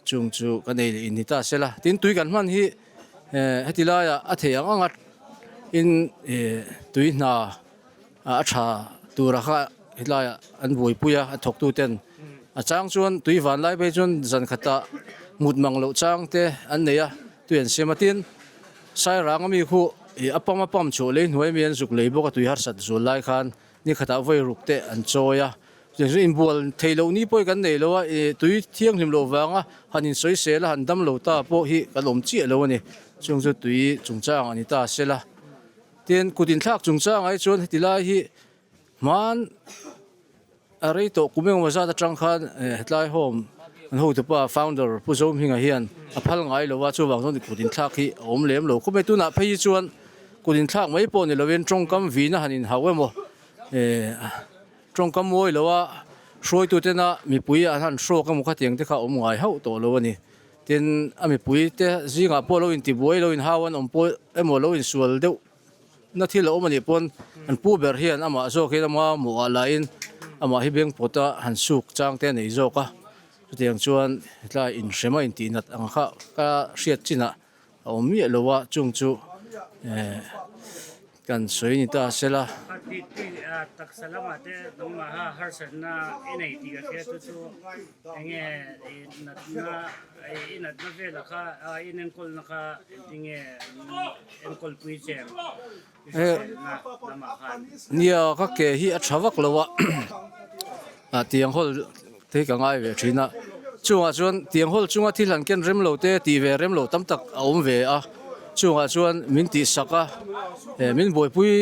Chung chu kan ei leh in ni ta sela. Tin tui kan hman hi heti laiah a thei ang anga in tui hna a tha tura kha hetlaiah an buaipui a, a thawktu ten. A chang chuan tui van lai phei chuan zan khatah mut mang loh chang te an nei a, tui an siam a. Tin Sairang ami khu a pam a pam chhuah lei hnuai mi an zuk lei bawk a tui harsat zual lai khan ni khatah vawi ruk te an chawi a. Inbual theih loh ni pawh hi kan nei lo a, tui thianghlim loh vanga han insawisel a, han dam lo ta pawh hi kan awm chiah lo a ni. Chung chu tui chungchang a ni ta sel a. Tin, kut inthlak chungchangah hi chuan heti lai hi hman a rei tawh kum engemaw zat atang khan hetlai home an hotupa founder Pu Zohminga hian a phal ngai lo a, chuvang chuan kut inthlak hi a awm lem lo. Khawpui tunah phei hi chuan kut inthlak mai pawh ni lovin tawngkam vina han inhauh emaw Tawngkam mawi lo a, hruaitutena mipui an han hrawk emaw khatiang te kha awm ngai hauh tawh lo a ni. Tin, a mipui te zingah pawh lo intibuai, lo inhau an awm pawh emaw lo insual deuh na thil a awm a nih pawn an pu ber hian amah zawkin ama mawhah lahin amah hi beng pawta han suk chang te a nei zawk a chutiang chuan hetlai inhrem a intihnat ang kha ka hriat chinah a awm miah lo a chung chu eh kan sawi ni ta se la. A ti ti a taksa lamah te nangmaha harsatna i nei tih ka hria chu chu enge i natna i natna vela kha inenkawlna kha engtinge enkawl pui che ang i hriselna lamah khan. Nia ka ke hi a tha vak lo a ah tiang hawl te hi ka ngai ve thin a chungah chuan tiang hawl chunga thil han ken rem lo te tih ve rem lo tam tak a awm ve a chungah chuan min tih sak a eh min buaipui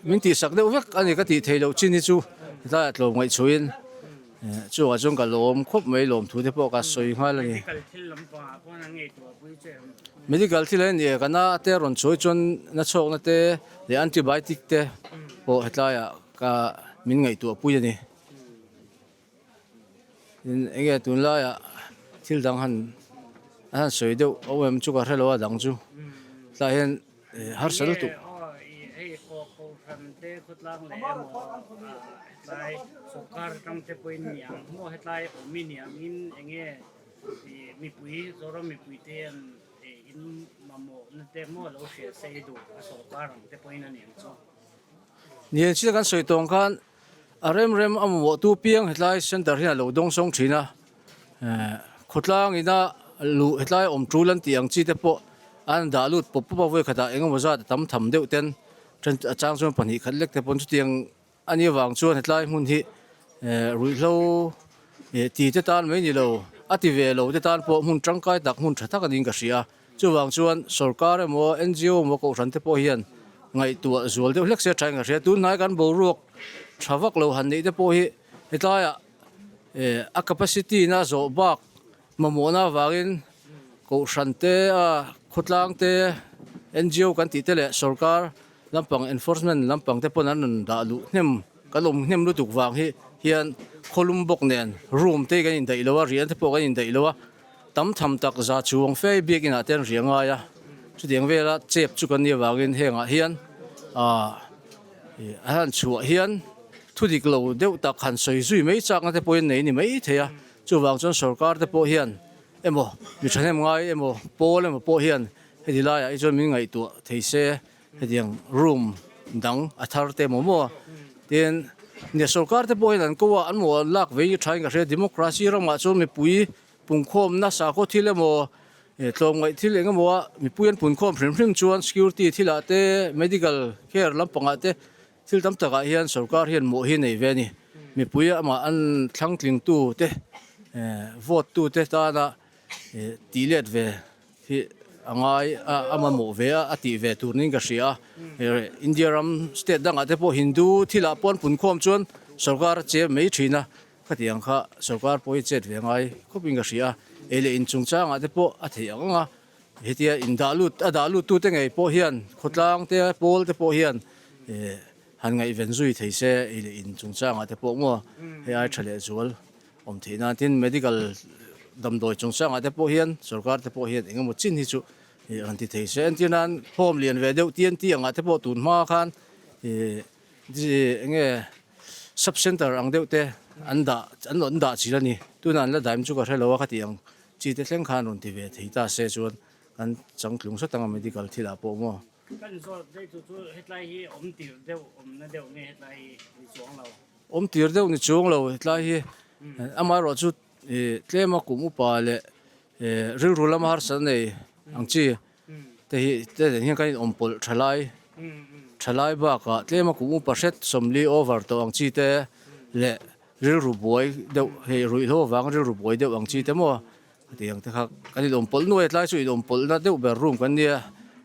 min tih sak deuh vek a ni ka tih theih loh chin hi chu hetlaiah tlawm ngaihchhuiin eh chungah chuan ka lawm khawp mai lawm thu te pawh ka sawi nghal a ni. Medical thil lampangah pawh an ngaihtuah pui che em? Medical thil a ni ka na te rawn chawi chuan na chhawkna te leh antibiotic te pawh hetlaiah ka min ngaihtuah pui a ni. Tin eng nge tunlaiah thil dang han an han sawi deuh a awm em chu ka hre lo a dang chu tlaiah hian harsa lutuk. Ni chile kan sawi tawng khan a rem rem a mamawh tu piang hetlai center hian a lo dawng sawng thin a eh khawtlang ina luh hetlai awm tul an tih ang chi te pawh an dah lut pawp pawp a vawi khatah eng emaw zat a tam tham deuh ten then a chang chuan pahnih khat lek te pawn chutiang A ni avang chuan hetlai hmun hi ruihhlo ti te tan mai ni lo, a ti ve lo te tan pawh hmun tangkai tak, hmun tha tak a niin ka hria a. Chuvang chuan sorkar emaw NGO emaw kohhran te pawh hian ngaihtuah zual deuh hlek se a thain ka hria. Tunhnai kan boruak tha vak lo han neih te pawh hi hetlaiah a capacity na zawh bak Mamawhna avangin Kohhran te, khawtlang te, NGO kan tih te leh sorkar lampang enforcement lampang te pawn an rawn dah luh hnem kan awm hnem lutuk vang hi hian khawlum bawk nen room te hi kan indaih lo a, rian te pawh kan indaih lo a, tam tham tak za chuang fe biakin ah te an ria ngai a, chutiang vela chep chu kan nih avangin hengah hian aah a han chhuah hian thu dik lo deuh tak han sawi zui mai chakna te pawhin nei ni mai thei a. Chuvang chuan sorkar te pawh hian emaw mi thahnem ngai emaw pawl emaw pawh hian heti laiah hi chuan min ngaihtuah thei se hetiang room dang a thar te emaw maw tin nia sorkar te pawh hian an ko a an maw an lak ve hi thain ka hria democracy ramah chuan mipui pungkhawmna sakhaw thil emaw tlawmngaih thil eng emaw a mipui an punkhawm hrim hrim chuan security thilah te medical care lampangah te Thil tam takah hian sorkar hian mawh hi nei ve a ni. Mipui amah an thlangtlingtu te, vote tu te tana tih let ve hi a ngai a, a mamawh ve a, a tih ve tur niin ka hria a. India ram state dangah te pawh Hindu thilah pawh an punkhawm chuan sorkar a che mai thin a, khatiang kha sorkar pawh hi chet ve ngai khawpin ka hria a. Ei leh in chungchangah te pawh a theih ang ang a. Hetia indah lut a dah lut tute ngei pawh hian khawtlang te pawl te pawh hian eh han ngaihven zui thei se ei leh in chungchangah te pawh maw hei ai tha leh zual awm theih nan tin medical damdawi chungchangah te pawh hian sorkar te pawh hian eng emaw chin hi chu eh han ti thei se entir nan home lian ve deuh TNT angah te pawh tun hma khan eh eng nge sub center ang deuh te an dah an an dah chil a ni tunah an la daim chu ka hre lo a khati ang. Chi te thleng khan rawn ti ve thei ta se chuan kan changtlung sawt anga medical thil ah pawh maw. Kan zawt daih chu chu hetlai hi awm tir deuh awmna deuh nge hetlai hi ni chuang lo. Awm tir deuh ni chuang lo hetlai hi amaherawh chu tlema kum upa leh rilru lama harsatna nei ang chi te hi te nen hian kan inawm pawlh thalai thalai bakah tlema kum upa hret sawmli over tawh ang chi te leh Rilru buai deuh hei ruihhlo avanga rilru buai deuh ang chi te maw heti ang te kha kan inawm pawlh nuai a tlai chu inawm pawlhna deuh ber room kan nia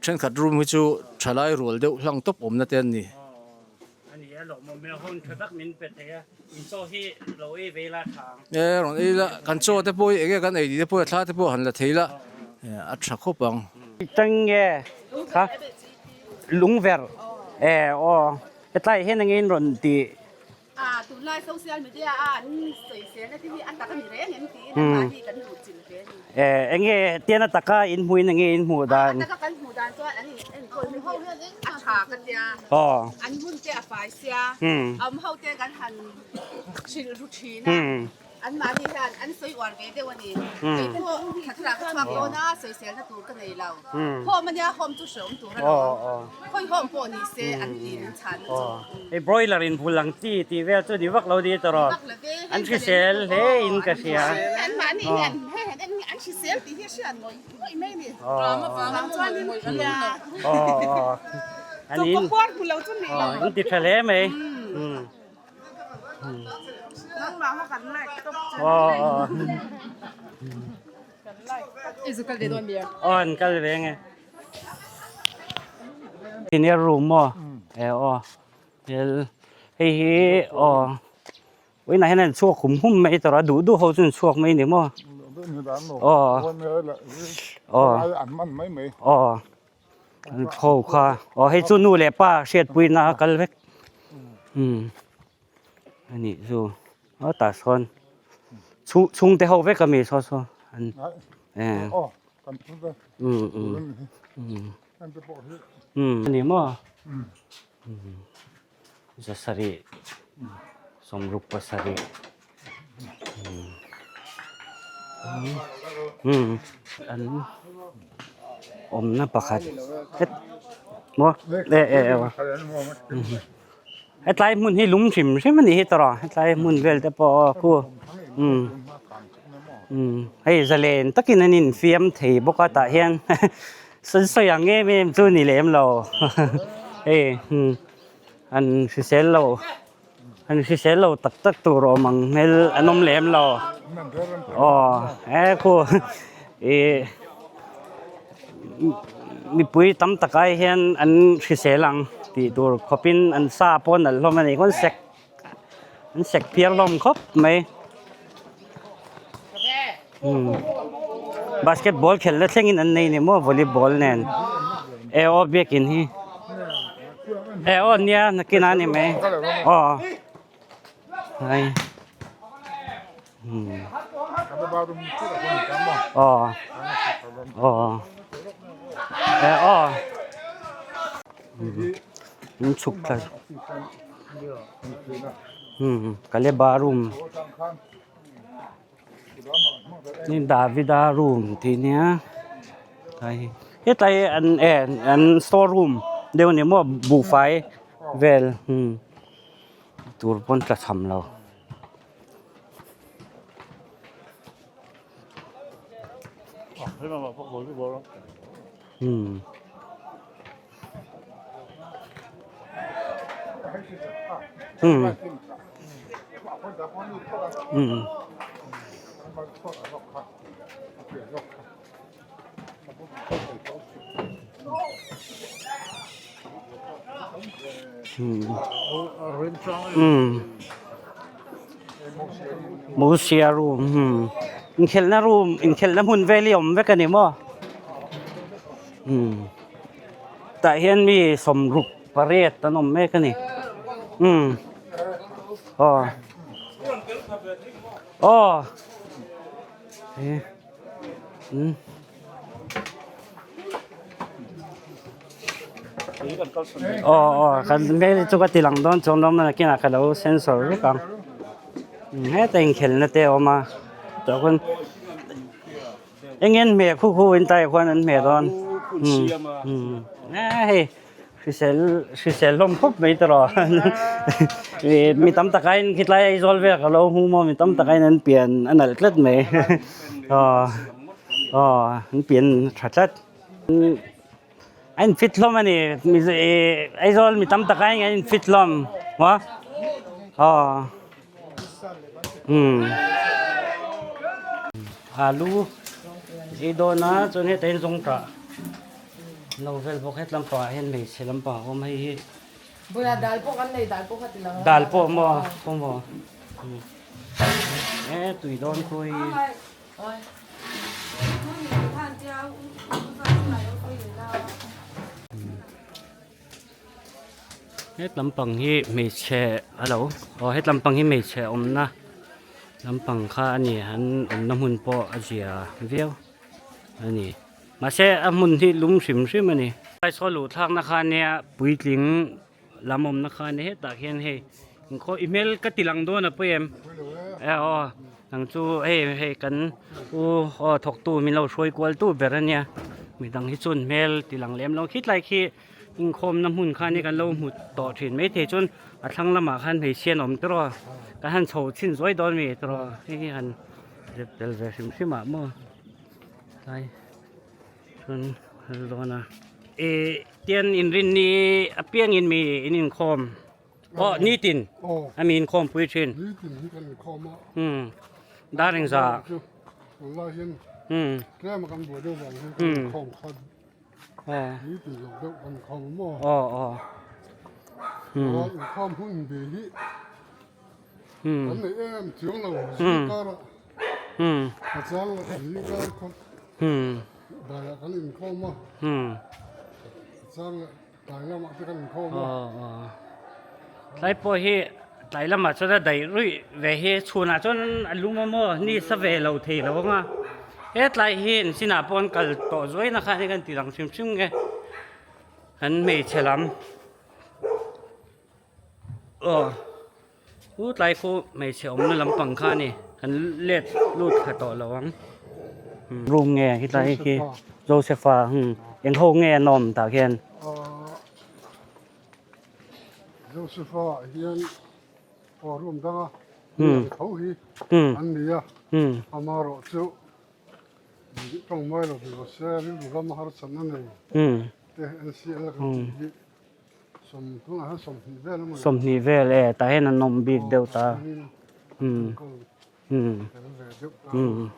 thenkhat room hi chu thalai rual deuh hlang tawp awmna te an ni. E rawn ei la kan chaw te pawh hi enge kan ei tih te pawh hi a thla te pawh han la thei la a tha khawp ang. Tenge kha lungverh e aw hetlai hian enge in rawn tih A tunlai social media a an sawiselna te hi a tak a ni reng em tiin amah hi kan luh chilh ve a ni. Enge tian a taka in hmuhin enge in hmuh dan? A taka kan hmuh dan chuan an in enkawl hi a tha. Tha ka tia. Aw. An hun te a fai sia. Awm ho te kan han hrilh ru thin a. Anmahni hian an sawi uar ve deuh a ni. Kei pawh thla thlarah ka chhuak dawn a, sawiselna tur ka nei lo. Home a nia, home chu hreawm tur a lo. Khawi home pawh ni se an ti min chhan a chu. Hei broiler in bul ang chi tih vel chu ni vak lo ni tawh. Vak lo ve. An hrisel hle in ka hria. Anmahni hian hei an hrisel tih hi a hriat ngawih ngawih mai a ni. Vang chuanin nia. An in in ti tha hle mai. Aw an kal ve nge. Senior room maw? E aw. Hel hei hi aw vawiinah hian an chhuak hum hum mai tawrh a duh duh ho chu an chhuak mai ni maw? Aw aw aw. An pho kha aw hei chu nu leh pa hriatpuina a kal vek umm a nih chu aw tah sawn chhung chhungte ho vek ami saw saw an eh umm umm umm a ni maw umm zasarih sawmruk pasarih umm an awmna pakhat het maw eh eh eh hetlai hmun hi lung hrim hrim a nih hi tawrh a hetlai hmun vel te pawh aw khu umm umm hei zalen takin an infiam thei bawk a tah hian sawi sawi ang em em chu ni lem lo hei umm an hrisel lo. An hrisel lo tak tak tur awm ang hmel an awm lem lo. Aw he khu ih mipui tam tak ai hian an hrisel ang tih tur khawpin an sa pawh an nalh hlawm a ni khawn sek an sek phiar hlawm khawp mai. Basketball khelh na thlengin an nei ni maw volleyball nen e aw biakin hi e aw nia nakin a ni mai aw hai aw aw e aw in chhuk thla kaleba room. Ni Davida room tih nia tlai hi hetlai hi an eh an store room deuh a ni maw buhfai vel umm tur pawn tla cham lo. Umm. Umm. Umm. Umm. Mosia room umm inkhelhna room inkhelhna hmun vel hi a awm vek a ni maw umm tah hian mi sawmruk pariat an awm mek a ni umm aw aw umm. Aw aw kan hmel chu ka ti lang dawn chuan rawng nakinah ka lo sensor vek ang heta inkhelhna te a awm a tah khuan eng nge an hmeh khu khu in tai khuan an hmeh dawn umm umm a hei hrisel hrisel hlawm khawp mai tawh rawh mi tam tak aiin khilai Aizawl vel ka lo hmu maw mi tam tak aiin an pian a nalh tlat mai aw aw an pian tha tlat. A infit hlawm a ni Aizawl mi tam tak aiin an infit hlawm maw aw umm alu ei dawn a chuan heta hian zawngtah lo vel bawk het lampangah hian hmeichhe lampang a awm hei hi Bulah dal pawh kan nei dal pawh kha ti lo a dal pawh maw pawh maw e tui dawn khu hi. Het lampang hi hmeichhe hello aw het lampang hi hmeichhe awmna lampang kha a ni an awmna hmun pawh a zia viau a ni mahse a hmun hi lum hrim hrim a ni. Saw luh thlakna kha ania puitling lam awmna kha ania hetah khian hei inkhaw i hmel ka ti lang dawn a pawi em e aw nang chu hei hei kan u aw thawktu min lo hruai kual tu ber ania midang hi chuan hmel ti lang lem lo khitlai khi inkhawmna hmun kha ania kan lo hmu tawh thin maithei chuan a thlang lamah khan hmeichhia an awm tawh a kan han chho chhin zuai dawn mi tawh hei hi han zep tel ve hrim hrim ah maw tlai. Chuan kal dawn a. Ih tian inrinni apiangin mi in inkhawm aw nitin a mi inkhawm pui thin. Nitin hi kan inkhawm a. Umm dar engza. Tunlai hian tlem a kan buai deuh vang hian kan inkhawm kha nitin lo deuh kan inkhawm a maw. Aw aw. Chuan inkhawm hun ve hi kan nei em chiang lo zingkar ah a chang leh zingkar khaw Daiah kan inkhawm a, a chang leh tlai lamah te kan inkhawm a. Tlai pawh hi tlai lamah chuan a daih ruih ve hi chhunah chuan a lum a maw ni sa ve lo thei lo ang a, he tlai hi an sinah pawh an kal tawh zuai na khan hi kan ti lang hrim hrim nge an hmeichhe lam aw. Chu tlai khu hmeichhe awmna lampang kha a ni kan let lut thla tawh lo ang room nge hetlai khi Josepha hmm eng ho nge an awm tah khian. Josepha ah hian aw room danga tho hi an ni a amaherawh chu tawng mawi lo ni se rilru ram harsatna nei te NCL kan tih hi. 20 vel e tah hian an awm bik deuh ta umm umm umm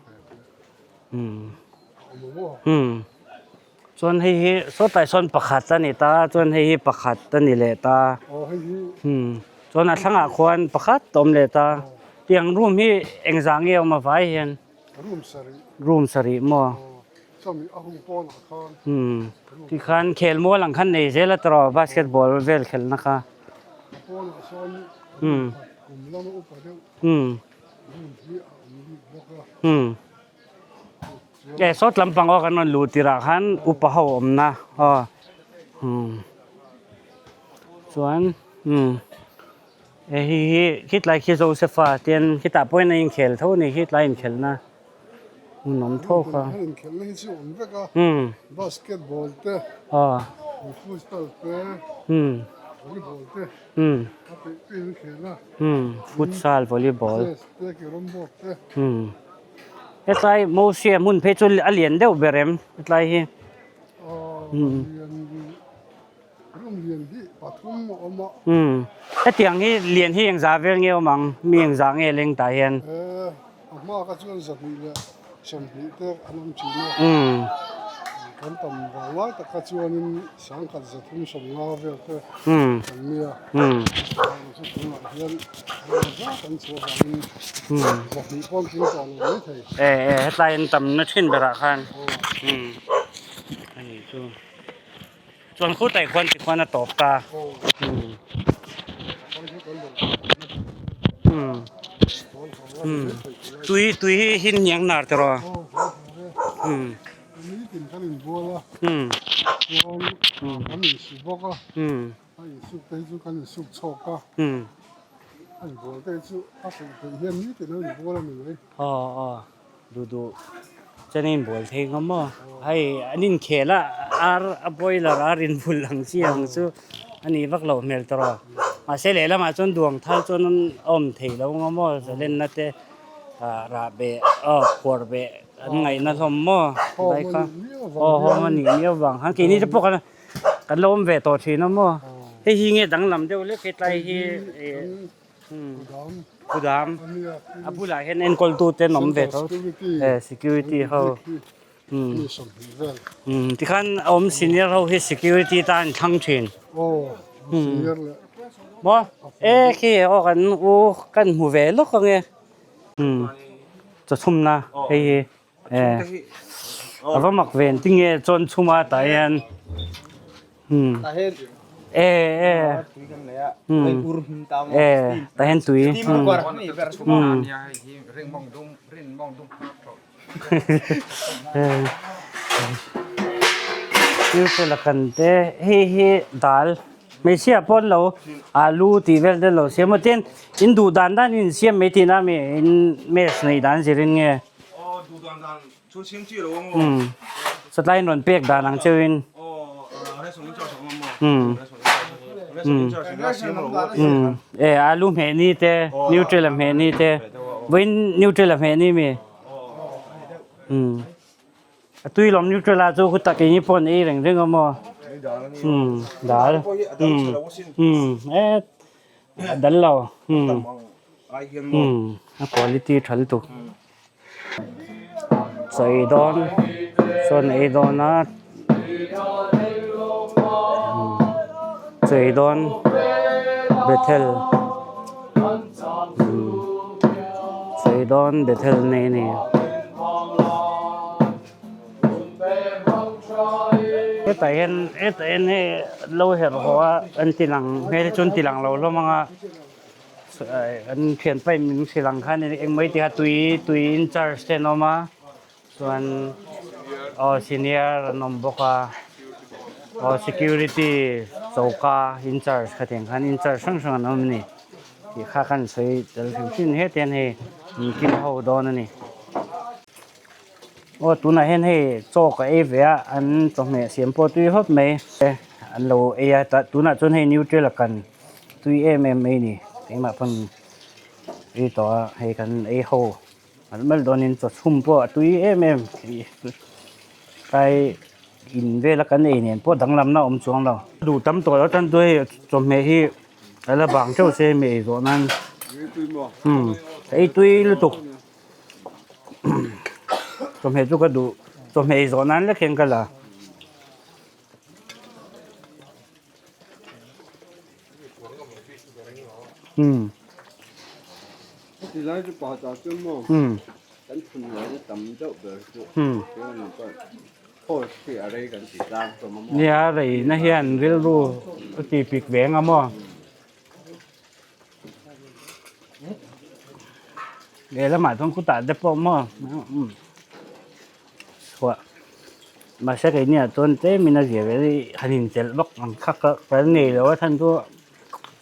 umm chuan hei hi sawtlai sawn pakhat a ni ta chuan hei hi pakhat a ni leh ta umm chuan a thlangah khuan pakhat a awm leh ta tiang room hi engzah nge a awm avai hian room sarih maw. Umm tikhan khel mual ang khan nei zel a tawh basketball vel khelna kha umm umm umm e sawt lampang aw kan rawn luh tirh ah khan upa ho awmna aw umm chuan umm e hei hi khitlai khi Josepha tian khitah pawhin a inkhel tho a ni khitlai inkhelhna. Hmun awm tho kha. Heng inkhelhna hi chu awm vek a. Basketball te, futsal te, volleyball te, a peih peih an khel a. Futsal, volleyball. Chess te, carrom board te. Hetlai Mosia hmun phei chu a lian deuh ber em hetlai hi. Aw a lian. Room lian hi pathum a awm a. Umm hetiang hi lian hi engzah vel nge awm ang? Mi engzah nge leng tah hian? Eh a hma kha chuan zahnih leh sawmhnih te an awm thin a. Umm. Kan tam vang lai tak kha chuanin sangkhat zathum sawmnga vel te kan nia. Umm. Chu tunah hian engzah kan chhuah vangin zahnih pawh an tling tawh lo mai thei. Eh eh hetlai an tamna thin berah khan. Umm ani chu. Chuan khawtai khuan ti khuan a tawp ta. Tui tui hi hin hniang nar te rawh. Aw aw duh duh chuan a inbual thei ngam maw hei an inkhel a ar a boiler a rin vul ang chi ang chu a nih vak loh hmel tawh rawh mahse lehlamah chuan duang thal chuan a awm thei lo ngam maw zalenna te ah rah beh aw phuar beh an ngaihna hlawm maw lai kha aw hawng a nih miau vang khan keini te pawh kan kan lo awm ve tawh thin a maw hei hi nge danglam deuh lek hetlai hi ih. Kudam a bulah hian enkawl tu te an awm ve tho e security ho tikhan a awm senior ho hi security tan an thlang thin maw e khi aw kan u kan hmu ve lawk ang e chawchhumna hei hi e a va mak ve engtin nge chuan chhuma tah hian. E e e tah hian tui Nutella kan te hei hi dal hmeichhia pawh an lo alu tih vel te an lo siam a tin in duh dan dan in siam mai tihna ami in mess neih dan zirin nge. Umm satlai in rawn pek dan ang cheu in. Umm umm umm e alu hmeh ni te nutella hmeh ni te vawiin nutella hmeh ni mi umm a tui lawm nutella chu khu tak eng pawh an ei reng reng a maw umm dal umm umm e a dal lo umm umm a quality tha lutuk. Chaw dawn chuan ei dawn a chaw dawn Bethel chaw dawn Bethel nei a ni. Hetah hian hetah hian hei lo herh haw a an ti lang hmel chu an ti lang lo hlawm ang a. An thianpa in min hrilh ang khan engmah i ti kha tui tui in charge te an awm a chuan aw senior an awm bawk a aw security choka in charge khatiang khan in charge hrang hrang an awm a ni tih kha kan sawi tel hrim hrim heti hian hei min kil ho dawn a ni. Aw tunah hian hei chaw ka ei ve a an chawhmeh siam pawh tui hawp mai an lo ei a tunah chuan hei nutella kan. Tui em em mai ni keimah pawn ei tawh a hei kan ei ho malh malh dawnin chaw chhum pawh a tui em em tlai in vela kan ei nen pawh danglamna a awm chuang lo. Duh tam tawh lo tan chu hei chawhmeh hi a la bang teuh se hemi ei zawh nan umm ka ei tui lutuk chawhmeh chu ka duh chawhmeh ei zawh nan lek hian ka la. Nia reina hian rilru a ti pik ve ang a maw lehlamah chuan khutah te pawh maw chhuah mahse keini ah chuan tlem in a zia ve han inchelh vak ang kha ka kan nei lo a chhan chu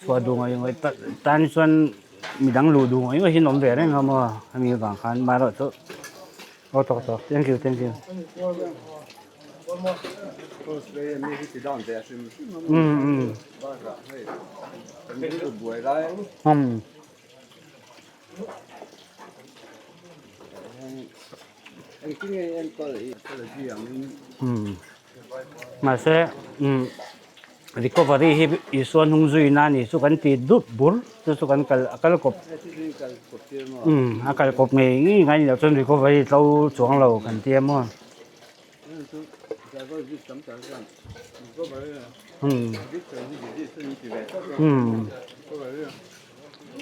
chhuah duh ngawih ngawih tak tan chuan midang luh duh ngawih ngawih hi an awm ve reng a maw hemi avang khan amaherawh chu aw tawk tawk thank you thank you um um um. Mahse recovery hi Isua hnung zui na ni chu kan ti dup bur chu chu kan kal a kal kawp a kal kawp ngei ngei ngai ni loh chuan recovery tlo chuang lo kan tia maw.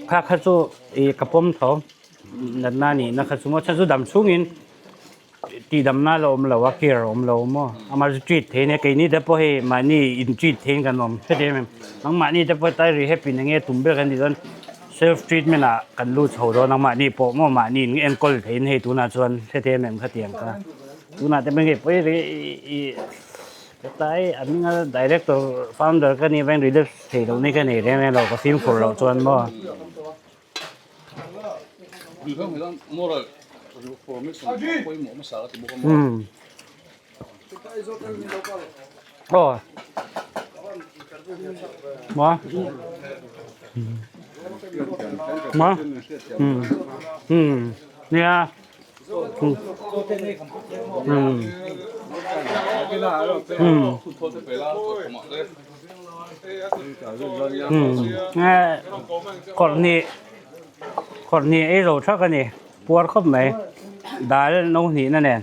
Kha kha chu ih ka pawm tho natna a nihna kha chu maw chhan chu dam chhungin tihdamna la awm lo a care a awm lo maw amah chu treat theih a nia keini te pawh hei mahni in treat theihin kan awm heti em em nangmahni te pawh tai rehab in enge tum ber kan tih chuan self treatment ah kan lut chho dawn a mahni pawh maw mahni in enkawl theihin hei tunah chuan heti em em khatiang kha tunah te pawh hei pawi rih ih. Hetlai a hminga director founder ka nih avangin relax thei loh ni ka nei reng reng lo ka fimkhur loh chuan maw. Umm aw maw maw umm umm nia. Kawrhnih kawrhnih ei zo thak a ni puar khawp mai dal no hnihna nen.